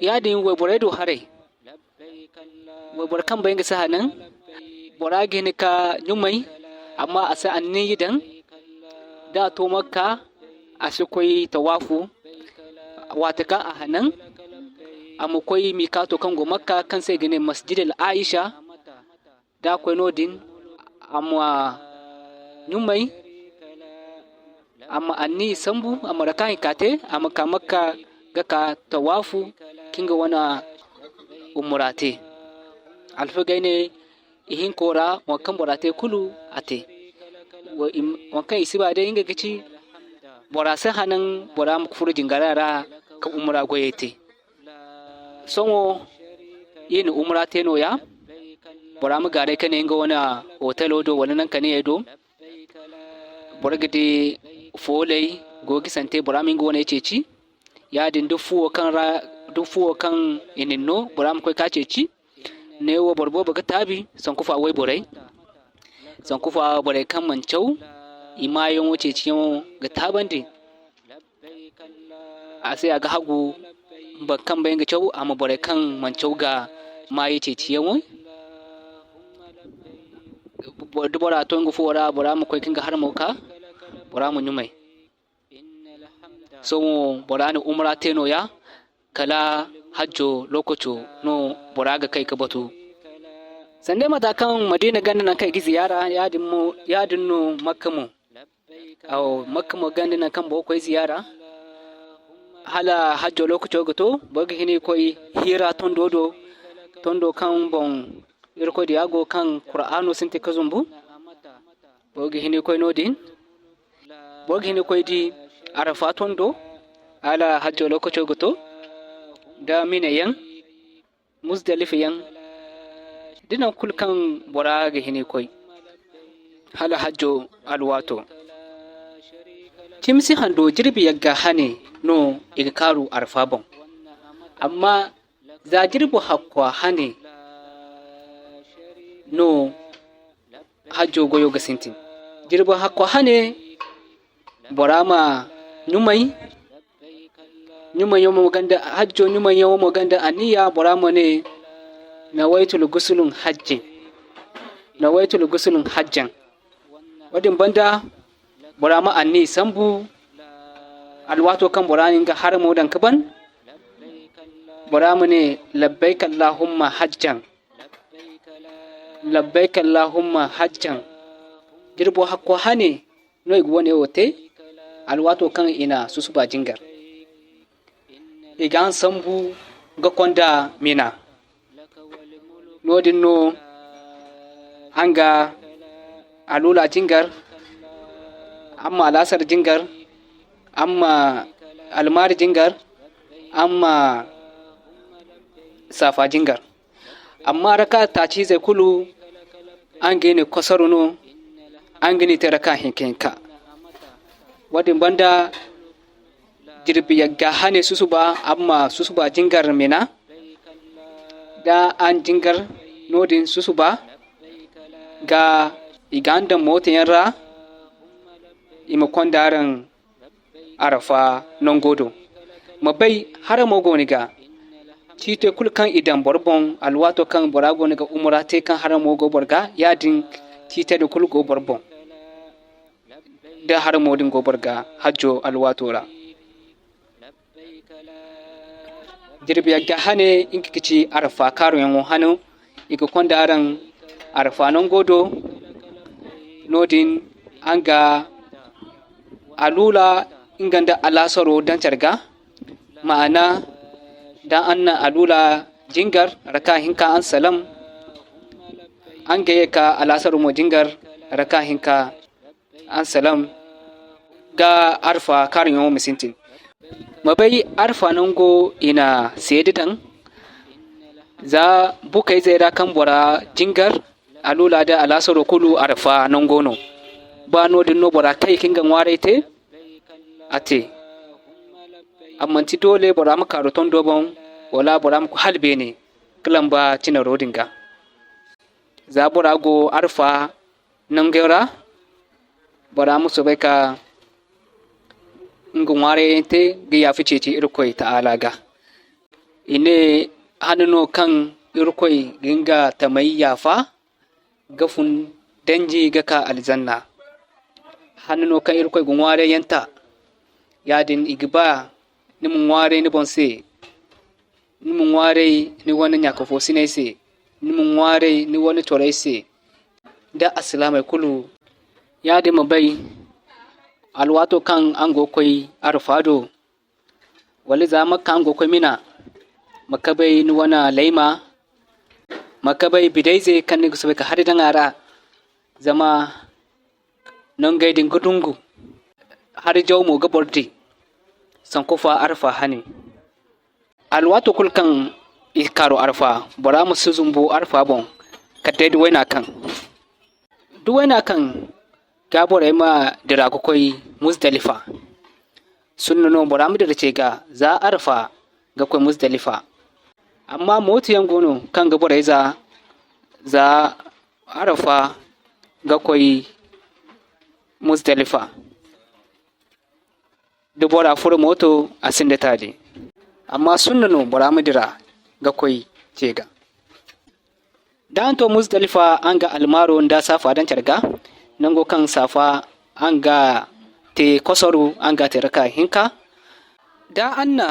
Yaadin wayborey do haray, wayboro kaŋ bay nga si hanan, bora ga hin ka ɲumay, amma a si anniya daŋ, da a to Makka, a si koy tawaafu. Waati kaŋ a hanan, a ma koy miikaato kaŋ go Makka, kaŋ se i ga ne Masjidil Aisha. Da a koy noodin, a ma ɲumay, a ma anniya sambu, a ma raka hinka te, a ma ka Makka ga ka tawaafu, ka nga wane umura te. Alfagey ne, ihinko ra, waŋ kaŋ bora te kulu, a te. Wa-, im-, waŋ kaŋ i si ba day, nga ga ci, bora si hanan, bora ma furo jingara ra, ka umura goyey te. Sohõ, iri na umura te nooya, bora ma gaaray ka ne nga wane hotelo do, wala nankaniyey do. Boro ga di fooley go gisante, bora ma nga wane ceeci. Yaadin duk fuwo kaŋ ra, duk fuwo kaŋ i na ni no, bora ma koy ka ceeci. Neewo boro boobo ga taabi, sanku fa wayborey. Sanku fa borey kaŋ mana caw, i maayaŋo ceeciyaŋo ga taabandi. A se a ga hagu boro kaŋ bay nga caw, a ma borey kaŋ mana caw ga maayi ceeciyaŋo. Bo-, da bora to nga fuwo ra, bora ma koy ka nga haramo ka, bora ma ɲumay. Sohõ bora na umura te nooya, kala hajjo lokaco no bora ga kay ka batu. Sanda mata kaŋ Madina ganda nangu kaŋ i ga ziyaara, yaadin mo, yaadin no Makka mo. Awo, Makka mo ganda nangu kaŋ boro ga koy ziyaara. Hala hajjo lokaco ga to, boro ga hin ga koy Hira tondo do, tondo kaŋ boŋ Irkoy Diya go, kaŋ Kuraano sintin ka zumbu. Boro ga hin ga koy noodin. Boro ga hin ga koy di Arafa tondo, hala hajjo lokaco ga to, da Mina yaŋ, Muzdalifa yaŋ, da nangu kulu kaŋ bora ga hin ga koy, hala hajjo alwaato. Cimsi hando jirbi yagga hane no i ga kaaru Arafa boŋ. Amma za jirbi hakko hane no hajjo goyo ga sintin. Jirbi hakko hane, bora ma ɲumay, ɲumayyaŋo mo ganda, hajjo ɲumayyaŋo mo ganda anniya, bora ma ne, "Nawaytul gusulun hajjin." Nawaytul gusulun hajjan. Wo-din banda, bora ma anniya sambu, alwaato kaŋ bora na nga haramo daŋ ka ban, bora ma ne, "Labbayka Allahumma hajjan." Labbayka Allahumma hajjan. Jirbo hakko hane no i ga wane wo te, alwaato kaŋ i na susuba jingar. I ga a sambu ga konda Mina. Noodin no a nga alula jingar, a ma alaasar jingar, a ma almaari jingar, a ma saafa jingar. Amma raka taaci izey kulu, araŋ ga i ne kosoru no, araŋ ga i te raka hinka hinka. Wo-din banda, jirbi yagga hane susuba, araŋ ma susuba jingar Mina. Da araŋ jingar noodin susuba, ga i ga araŋ daŋ mooto yaŋ ra, i ma konda araŋ Arafa nango do. Ma bay, haramo go ni ga. Ciitey kulu kaŋ i daŋ boro boŋ, alwaato kaŋ bora go ni ga umura te, kaŋ haramo go boro ga, yaadin ciitey din kulu go boro boŋ, da haramo din go boro ga hajjo alwaato ra. Jirbi yagga hane, nga ga ci Arafa kaaruyaŋo hano. I ga konda araŋ Arafa nango do. Noodin, araŋ ga alula nga nda alaasaro daŋ care ga. Maana, da araŋ na alula jingar, raka hinka araŋ salam, araŋ ga ye ka alaasaro mo jingar, raka hinka araŋ salam, ga Arafa kaaruyaŋo ma sintin. Ma bay, Arafa nango i na seede daŋ, za bukayzey ra kaŋ bora jingar, alula da alaasaro kulu Arafa nango no. Ba noodin no bora kay ka nga ŋwaaray te, a te. Amma manti doole bora ma kaaru tondo boŋ, wala bora ma koy hala beene, ka lamba cinaro din ga. Za bora go Arafa nango ra, bora ma soobay ka nga ŋwaarayyaŋ te, ga yaafa ceeci Irkoy Ta'ala ga. I ne, han no kaŋ Irkoy ga nga tamey yaafa, ga fun danji ga ka alzanna. Han no kaŋ Irkoy ga ŋwaarayyaŋ ta, Yaadin, i ga ba ni ma ŋwaaray ni boŋ se, ni ma ŋwaaray ni wane ɲaakafoosiney se, ni ma ŋwaaray ni wane corey se, nda alsilaamey kulu. Yaadin ma bay, alwaato kaŋ araŋ go ga koy Arafa do, wala za Makka araŋ go ga koy Mina, ma kabay ni wane layma, ma kabay bidayze kaŋ ni ga soobay ka hari daŋ a ra, zama nongey din ga dungu, hari jaw mo ga boro di, sanku fa Arafa hane. Alwaato kulu kaŋ i kaaro Arafa, bora ma si zumbu Arafa boŋ kala day da wayna kaŋ. Da wayna kaŋ ga borey ma dira ga koy Muzdalifa. Sunna no bora ma dira ce ga za Arafa ga koy Muzdalifa. Amma mooto yaŋ go no kaŋ ga borey za, za Arafa ga koy Muzdalifa. Da bora furo mooto, a sinda taali. Amma sunna no bora ma dira ga koy ce ga. Da araŋ to Muzdalifa, araŋ ga almaaro nda saafa daŋ care ga, nango kaŋ saafa araŋ ga te kosoru, araŋ ga te raka hinka. Da araŋ na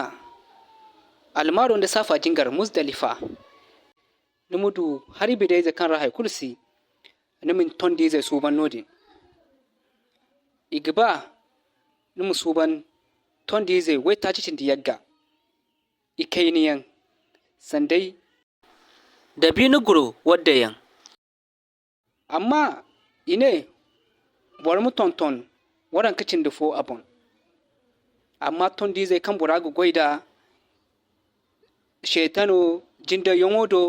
almaaro nda saafa jingar Muzdalifa, ni ma du hari bidayze kaŋ ra hay kulu si, ni ma ni tondiizey suuban noodin. I ga ba ni ma suuban tondiizey waytaaci cindi yagga, ikayna yaŋ, sanday dabiina guro wadda yaŋ. Amma i ne, boro ma tonton waranka cindi fo a boŋ. Amma tondiizey kaŋ bora ga goy nd'a, Seetano jindawyaŋo do,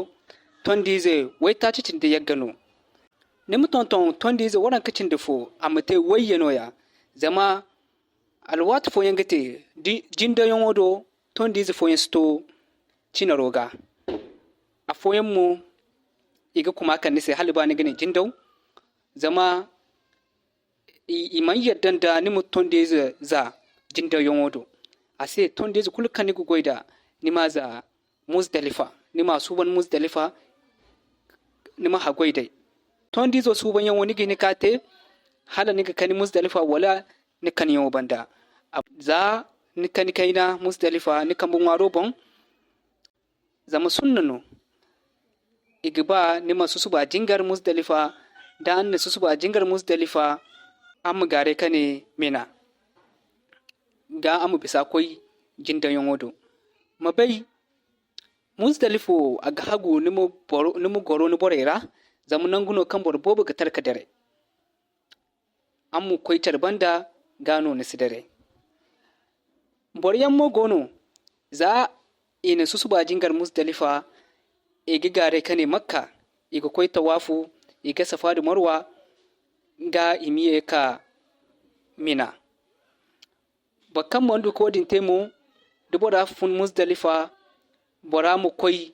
tondiize waytaaci cindi yagga no. Ni ma tonton tondiize waranka cindi fo, a ma te wayye nooya. Zama alwaati fooyaŋ ga te, di-, jindawyaŋo do, tondiize fooyaŋ si to cinaro ga. Afooyaŋ mo, i ga kuma kande ni se hala ba ni ga ne jindaw. Zama i, i mana yadda nda ni ma tondiize za jindawyaŋo do. A se, tondiize kulu kaŋ ni ga goy nd'a, ni m'a za Muzdalifa, ni m'a suuban Muzdalifa, ni ma haggoy day. Tondiizo suubanyaŋo, ni ga hin ka te hala ni ga kani Muzdalifa wala ni kanyaŋo banda. A, za ni kani kayna Muzdalifa, ni kambe ŋwaaro boŋ, zama sunna no. I ga ba ni ma susuba jingar Muzdalifa. Da araŋ na susuba jingar Muzdalifa, araŋ ma gaaray ka ne Mina. Ga araŋ ma bisa koy jindawyaŋo do. Ma bay, Muzdalifa wo, a ga hagu ni ma boro, ni ma goro ni borey ra, zama nangu no kaŋ boro boobo ga tara ka dare. Araŋ ma koy care banda, ga no ni si dare. Boroyaŋ mo go no, za i na susuba jingar Muzdalifa, i ga gaaray ka ne Makka, i ga koy tawaafu, i ga Safa nda Marwa, ga i ma ye ka Mina. Boro kaŋ mana du ka woodin te mo, da bora fun Muzdalifa, bora ma koy,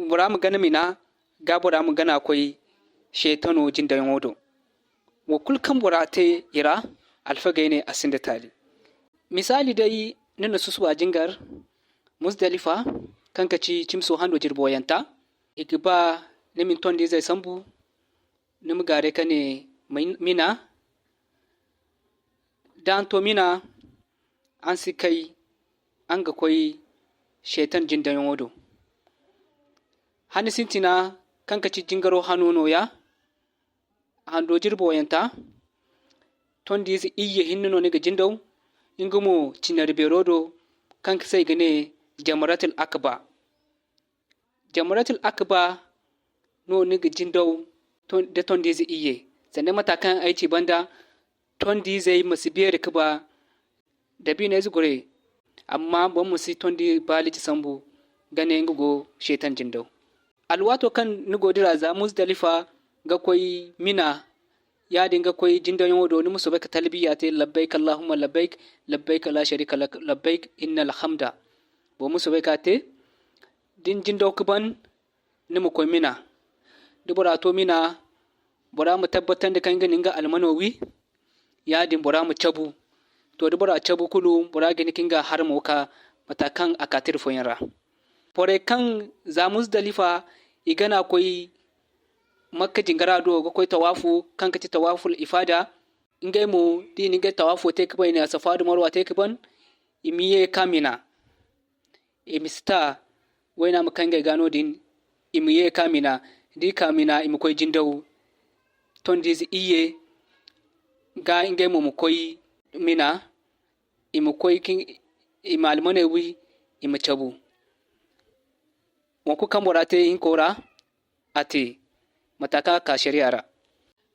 bora ma gana Mina, ga bora ma gana koy Seetano jindayaŋo do. Wo kulu kaŋ bora te i ra, alfagey ne a sinda taali. Misaali day, ni na susuba jingar Muzdalifa, kaŋ ka ci cimso hando jirbi wayanta, i ga ba ni ma ni tondiizey sambu, ni ma gaaray ka ne Min-, Mina. Da araŋ to Mina, araŋ si kay, araŋ ga koy Seetan jindayaŋo do. Hani sintina, kaŋ ka ci jingaro hano nooya, hando jirbi wayanta, tondiize iyye hinne no ni ga jindaw, nga mo cinari beero do, kaŋ se i ga ne Jamratul Akba. Jamratul Akba no ni ga jindaw ton-, da tondiize iyye. Sanda mata kaŋ ay ci banda, tondiizey ma si beeri ka ba dabiina ize gurey, amma boro ma si tondi baaliji sambu ga ne nga go Seetan jindaw. Alwaato kaŋ ni go dira za Muzdalifa ga koy Mina, yaadin ga koy jindayaŋo do, ni ma soobay ka talbiya te, labbayk Allahumma labbayk, labbayk la sharika lak, labbayk, innal hamda. Boro ma soobay ka te, da ni jindaw ka ban, ni ma koy Mina. Da bora to Mina, bora ma tabbatandi kaŋ nga na nga almano wi, yaadin bora ma cabu. To, da bora cabu kulu, bora ga hin ka nga harmo ka mata kaŋ a ka tira fooyaŋ ra. Borey kaŋ za Muzdalifa, i gana koy Makka jingara do ga koy tawaafu, kaŋ ga ti tawaaful ifaada. Ngey mo, da i na ngey tawaafo te ka ban, i na Safa nda Marwa te ka ban, i ma ye ka Mina. I ma si ta, wayna ma kaŋ ngey ga no-din, i ma ye ka Mina. D'i ka Mina, i ma koy jindaw tondiize iyye ga, ngey mo ma koy Mina. I ma koy ka, i ma almaney wi, i ma cabu. Wo kulu kaŋ bora te ihinko ra, a te mate kaŋ a ka sariya ra.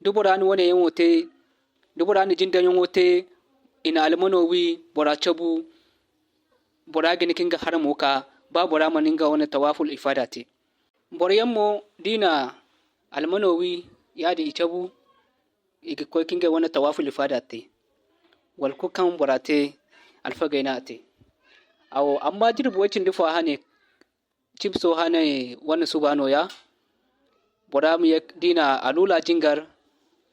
Da bora na wane yaŋo te, da bora na jindawyaŋo te, i na almano wi, bora cabu, bora ga hin ka nga haramo ka, ba bora mana nga wane tawaaful ifaada te. Boro yaŋ mo, d'i na almano wi, yaadin i cabu, i ga koy ka ngey wane tawaaful ifaada te. Wala kulu kaŋ bora te, alfagey no a te. Awo, amma jirbi way cindi fo hane, cibso hane wane suba nooya, bora ma ye, d'i na aluula jingar,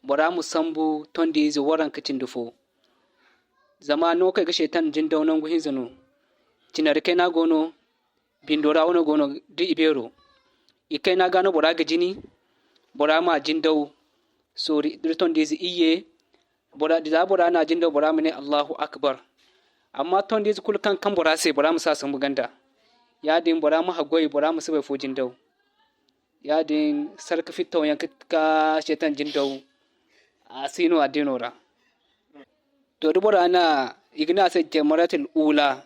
bora ma sambu tondiize waranka cindi fo. Zama no kaŋ i ga seetan jindaw nangu hinza no. Cinari kayna go no, bindo ra wano go no, da ibeero. I kayna ga no bora ga jini, bora ma jindaw soori da tondiize iyye, bora, za bora na jindaw, bora ma ne, "Allahu akbar." Amma tondiize kulu kaŋ kaŋ bora se, bora ma si a sambu ganda. Yaadin bora ma haggoy, bora ma si bay fo jindaw. Yaadin sarka fittaw yaŋ ka, ka seetan jindaw, a si no addiino ra. To, da bora na, i ga ne a se jamaratul ula,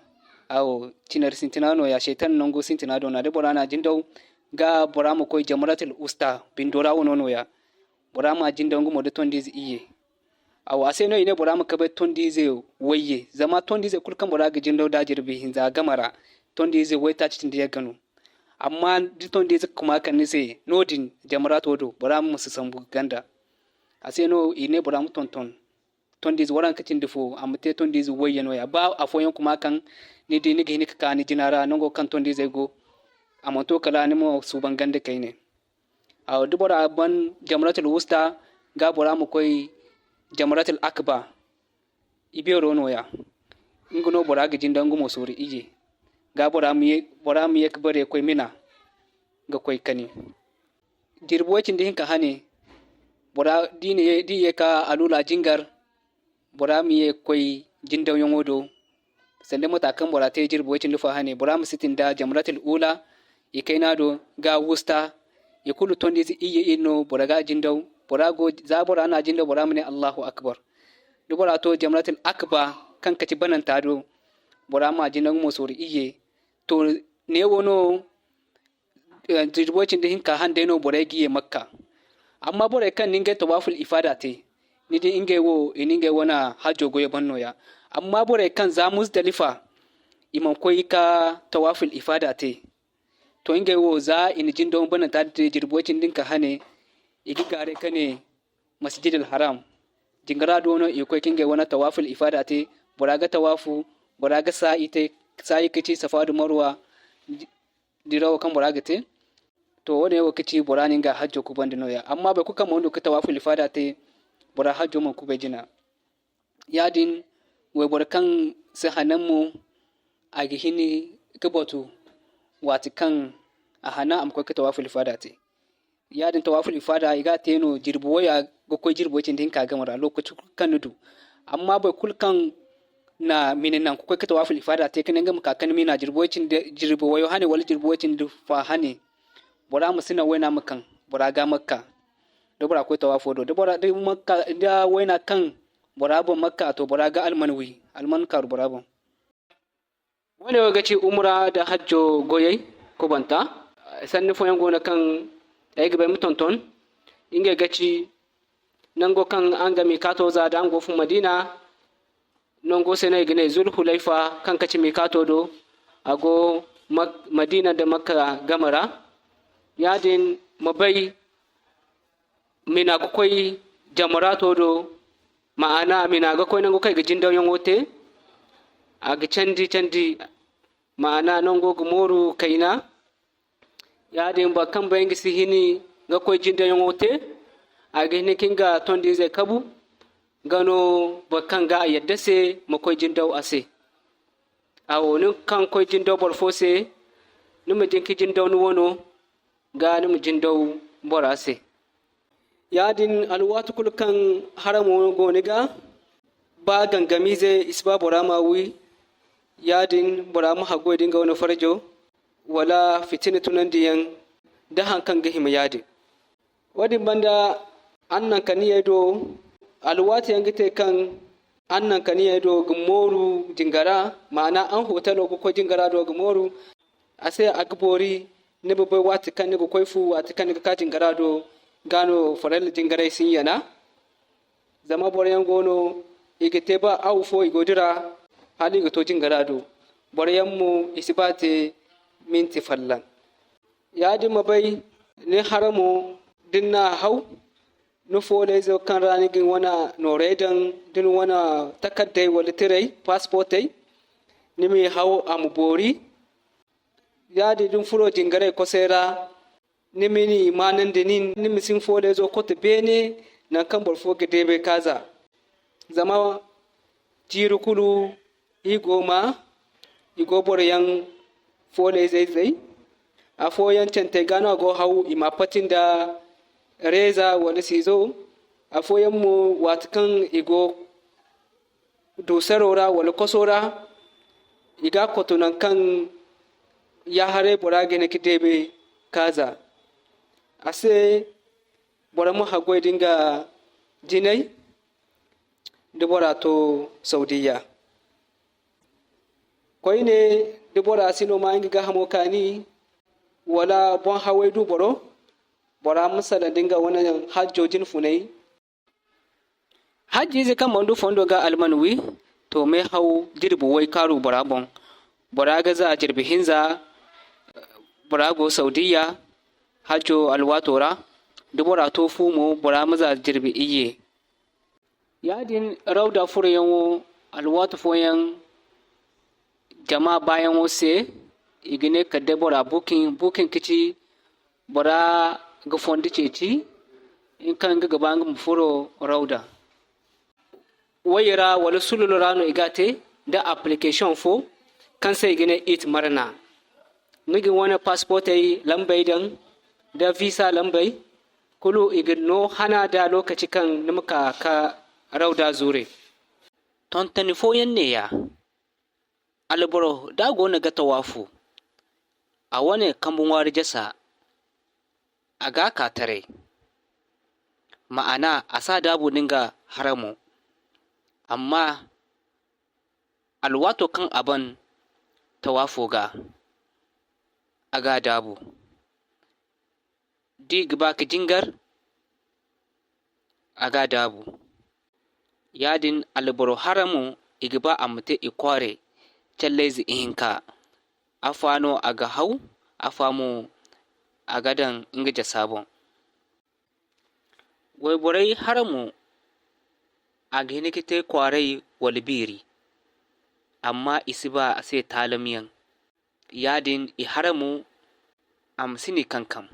awo, cinari sintina nooya, seetan nangu sintina do no. Da bora na jindaw ga, bora ma koy jamaratul usta, bindo ra wano nooya. Bora ma jindaw nga mo da tondiize iyye. Awo, a se no i ne bora ma kabay tondiize wayye. Zama tondiize kulu kaŋ bora ga jindaw da jirbi hinza game ra, tondiize waytaaci cindi yagga no. Amma da tondiize kuma kaŋ ni se no-din jamarato do, bora ma si sambu ganda. A se no i ne bora ma tonton tondiize waranka cindi fo, a ma te tondiize wayye nooya. Ba afooyaŋ kuma kaŋ ni di, ni ga hin ka ka ni jina ra, nango kaŋ tondiizey go, a mana to kala ni ma suuban ganda kayne. Awo, da bora ban jamratul wusta, ga bora ma koy jamratul akba, ibeero nooya. Nga no bora ga jinda nga mo soori iyye. Ga bora ma ye, bora ma ye ka bare koy Mina, ga koy kani. Jirbi way cindi hinka hane, bora, d'i na ye, d'i ye ka aluula jingar, bora ma ye ka koy jindawyaŋo do. Sanda mata kaŋ bora te jirbi way cindi fo hane, bora ma sintin da jamratul ula, i kayna do, ga wusta, i kulu tondiize iyye iri no bora ga jindaw. Bora go, za bora na jindaw, bora ma ne, "Allahu akbar." Da bora to jamratul akba, kaŋ ka ci bananta do, bora ma jindaw nga mo soori iyye. To, neewo no, eh, jirbi way cindi hinka hane day no borey ga ye Makka. Amma borey kaŋ na ngey tawaaful ifaada te, ni di ngey wo, i na ngey wane hajjo goyo ban nooya. Amma borey kaŋ za Muzdalifa, i mana koy ka tawaaful ifaada te, to, ngey wo, za i na jindaw bananta din te jirbi way cindi hinka hane, i ga gaaray ka ne Masjidil Haram. Jingara do no i ga koy ka ngey wane tawaaful ifaada te. Bora ga tawaafu, bora ga saayi te, saayi ka ci Safa da Marwa dirawo kaŋ bora ga te. To, wo-din wo ga ci bora na nga hajjo kubandi nooya. Amma boro kulu kaŋ mana du ka tawaaful ifaada te, bora hajjo mana kubay jina. Yaadin, wayboro kaŋ si hanan mo, a ga hin ka batu, waati kaŋ a hanan, a ma koy ka tawaaful ifaada te. Yaadin tawaaful ifaada, i ga a te no jirbi waya ga koy jirbi way cindi hinka game ra, lokaci kulu kaŋ ni du. Amma boro kulu kaŋ na Mina naŋ ka koy ka tawaaful ifaada te, ka ne nga ma ka ka ni Mina jirbi way cindi, jirbi wayo hane wala jirbi way cindi fa hane, bora ma si naŋ wayna ma kaŋ bora ga Makka. Da bora koy tawaafo do, da bora, da Makka, da wayna kaŋ bora boŋ Makka, to, bora ga alman wi, alman kaaru bora boŋ. Wo-ne wo ga ci umra nda hajjo goyey kubanta. Sanni fooyaŋ go no kaŋ ay ga bay ma tonton. Ngey ga ci nango kaŋ araŋ ga miikaato za da araŋ go ga fun Madiina, nango se no i ga ne Zulhulayfa, kaŋ ka ci miikaato do. A go Mak-, Madiina nda Makka game ra. Yaadin ma bay Mina ga koy jamarato do, ma'ana Mina ga koy nango kaŋ i ga jindawyaŋo te, a ga candi, candi, ma'ana nango ga mooru kayna. Yaadin boro kaŋ bay nga si hini ga koy jindawyaŋo te, a ga hin ka nga tondiizey kabu, nga no boro kaŋ ga a yadda se ma koy jindaw a se. Awo, nin kaŋ koy jindaw boro fo se, ni ma jin ka jindaw ni wano, ga ni ma jindaw bora se. Yaadin, alwaati kulu kaŋ haramo go ni ga, ba gangamiize i si ba bora ma wi, Yaadin, bora ma haggoy da nga wane farjo, wala fitina tunandiyaŋ, da haŋ kaŋ ga hima yaadin. Woodin banda, annankaniya do, alwaati yaŋ ga te kaŋ annankaniya do ga mooru jingara, maana, araŋ hotelo ga koy jingara do ga mooru, a se a ga boori, ni ma bay waati kaŋ ni ga koy fu, waati kaŋ ni ga ka jingara do, ga no farilla jingaray si yana. Zama boroyaŋ go no, i ga te ba awa fo i go dira, hala i ga to jingara do. Boroyaŋ mo, i si ba te minti folloŋ. Yaadin ma bay, ni haramo, da ni n'a haw, ni fooleyzo kaŋ ra ni ga ni wane noorey daŋ, da ni wane takardey wala tirey, passportey, ni m'i haw a ma boori. Yaadin da ni furo jingaray kosay ra, ni ma ni maanandi nin, ni ma si ni fooleyzo kote beene, nangu kaŋ boro fo ga deebay ka za. Zama jiiri kulu, i go ma, i go boroyaŋ fooleyzey zay. Afooyaŋ cantey ga no a go haw, i ma a pati nda reeza wala siizo. Afooyaŋ mo, waati kaŋ i go duusaro ra wala koso ra, i ga a koto nangu kaŋ ya-haray bora ga hin ka deebe ka za. A se, bora ma haggoy da nga jinay, da bora to Saudiya. Koyne, da bora si no ma nga gaahamo kaani, wala boŋ haway du boro, bora ma salaŋ da nga wane hajjo jine funay. Hajjiize kaŋ mana du fondo ga alman wi, to, mehaw jirbi way kaaru bora boŋ. Bora ga za jirbi hinza, bora go Saudiya, hajjo alwaato ra. Da bora to fu mo, bora ma za jirbi iyye. Yaadin, rawda furoyaŋo, alwaati fooyaŋ, jama baayaŋo se, i ga ne kala day bora bukin. Bukin ga ci bora ga fondo ceeci, nga kaŋ nga ga ba nga ma furo rawda. Wayey ra wala sululo ra no i ga a te, da application fo kaŋ se i ga ne it marna. Ni ga ni wane passportey lambey daŋ, da visa lambey, kulu i ga no hana da lokaci kaŋ ni ma ka, ka rawda zuure. Tontoni fooyaŋ neeya. Alboro da a goono ga tawaafu, a wane kambe ŋwaari jasa, a ga a ka taray. Ma'ana, a si a daabu nda nga haramo. Amma alwaato kaŋ a ban tawaafo ga, a ga a daabu. Da i ga ba ka jingar, a ga a daabu. Yaadin, alboro haramo, i ga ba a ma te i kwaarey callayze ihinka. Afa no a ga haw, afa mo a ga daŋ nga jasa boŋ. Wayborey haramo, a ga hin ka te kwaaray wala biiri, amma i si ba a se taalamyaŋ. Yaadin, i haramo, a ma si ni kankam.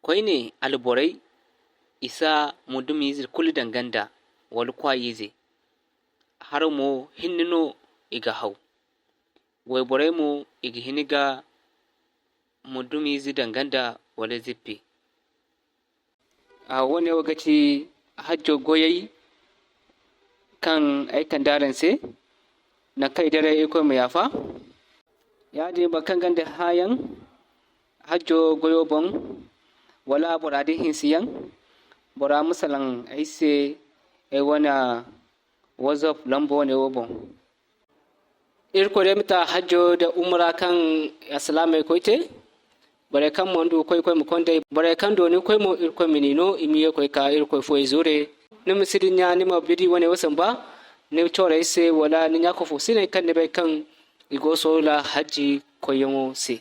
Koyne, alborey, i si a muddumiize kulu daŋ ganda, wala kwaayiize. Haramo hinne no i ga haw. Wayborey mo, i ga hin ga muddumiize daŋ ganda wala zippi. A, woone wo ga ti hajjo goyey kaŋ ay kande araŋ se, naŋ kaŋ ay daray Irkoy ma yaafa. Yaadin, boro kaŋ gonda hããyaŋ hajjo goyo boŋ, wala bora din hinsiyaŋ, bora ma salaŋ ay se ay wane WhatsApp lamba wane wo boŋ. Irkoy day ma ta hajjo nda umra kaŋ alsilaamey koy te. Borey kaŋ mana du koy, Irkoy ma konda i. Borey kaŋ dooni koy mo, Irkoy ma ni no i ma ye koy ka Irkoy fooyaŋ zuure. Ni ma si dinya, ni ma bidi wane wo samba ni corey se, wala ni ɲa-ka-fo-siney kaŋ ni bay kaŋ i go soola hajji koyyaŋo se.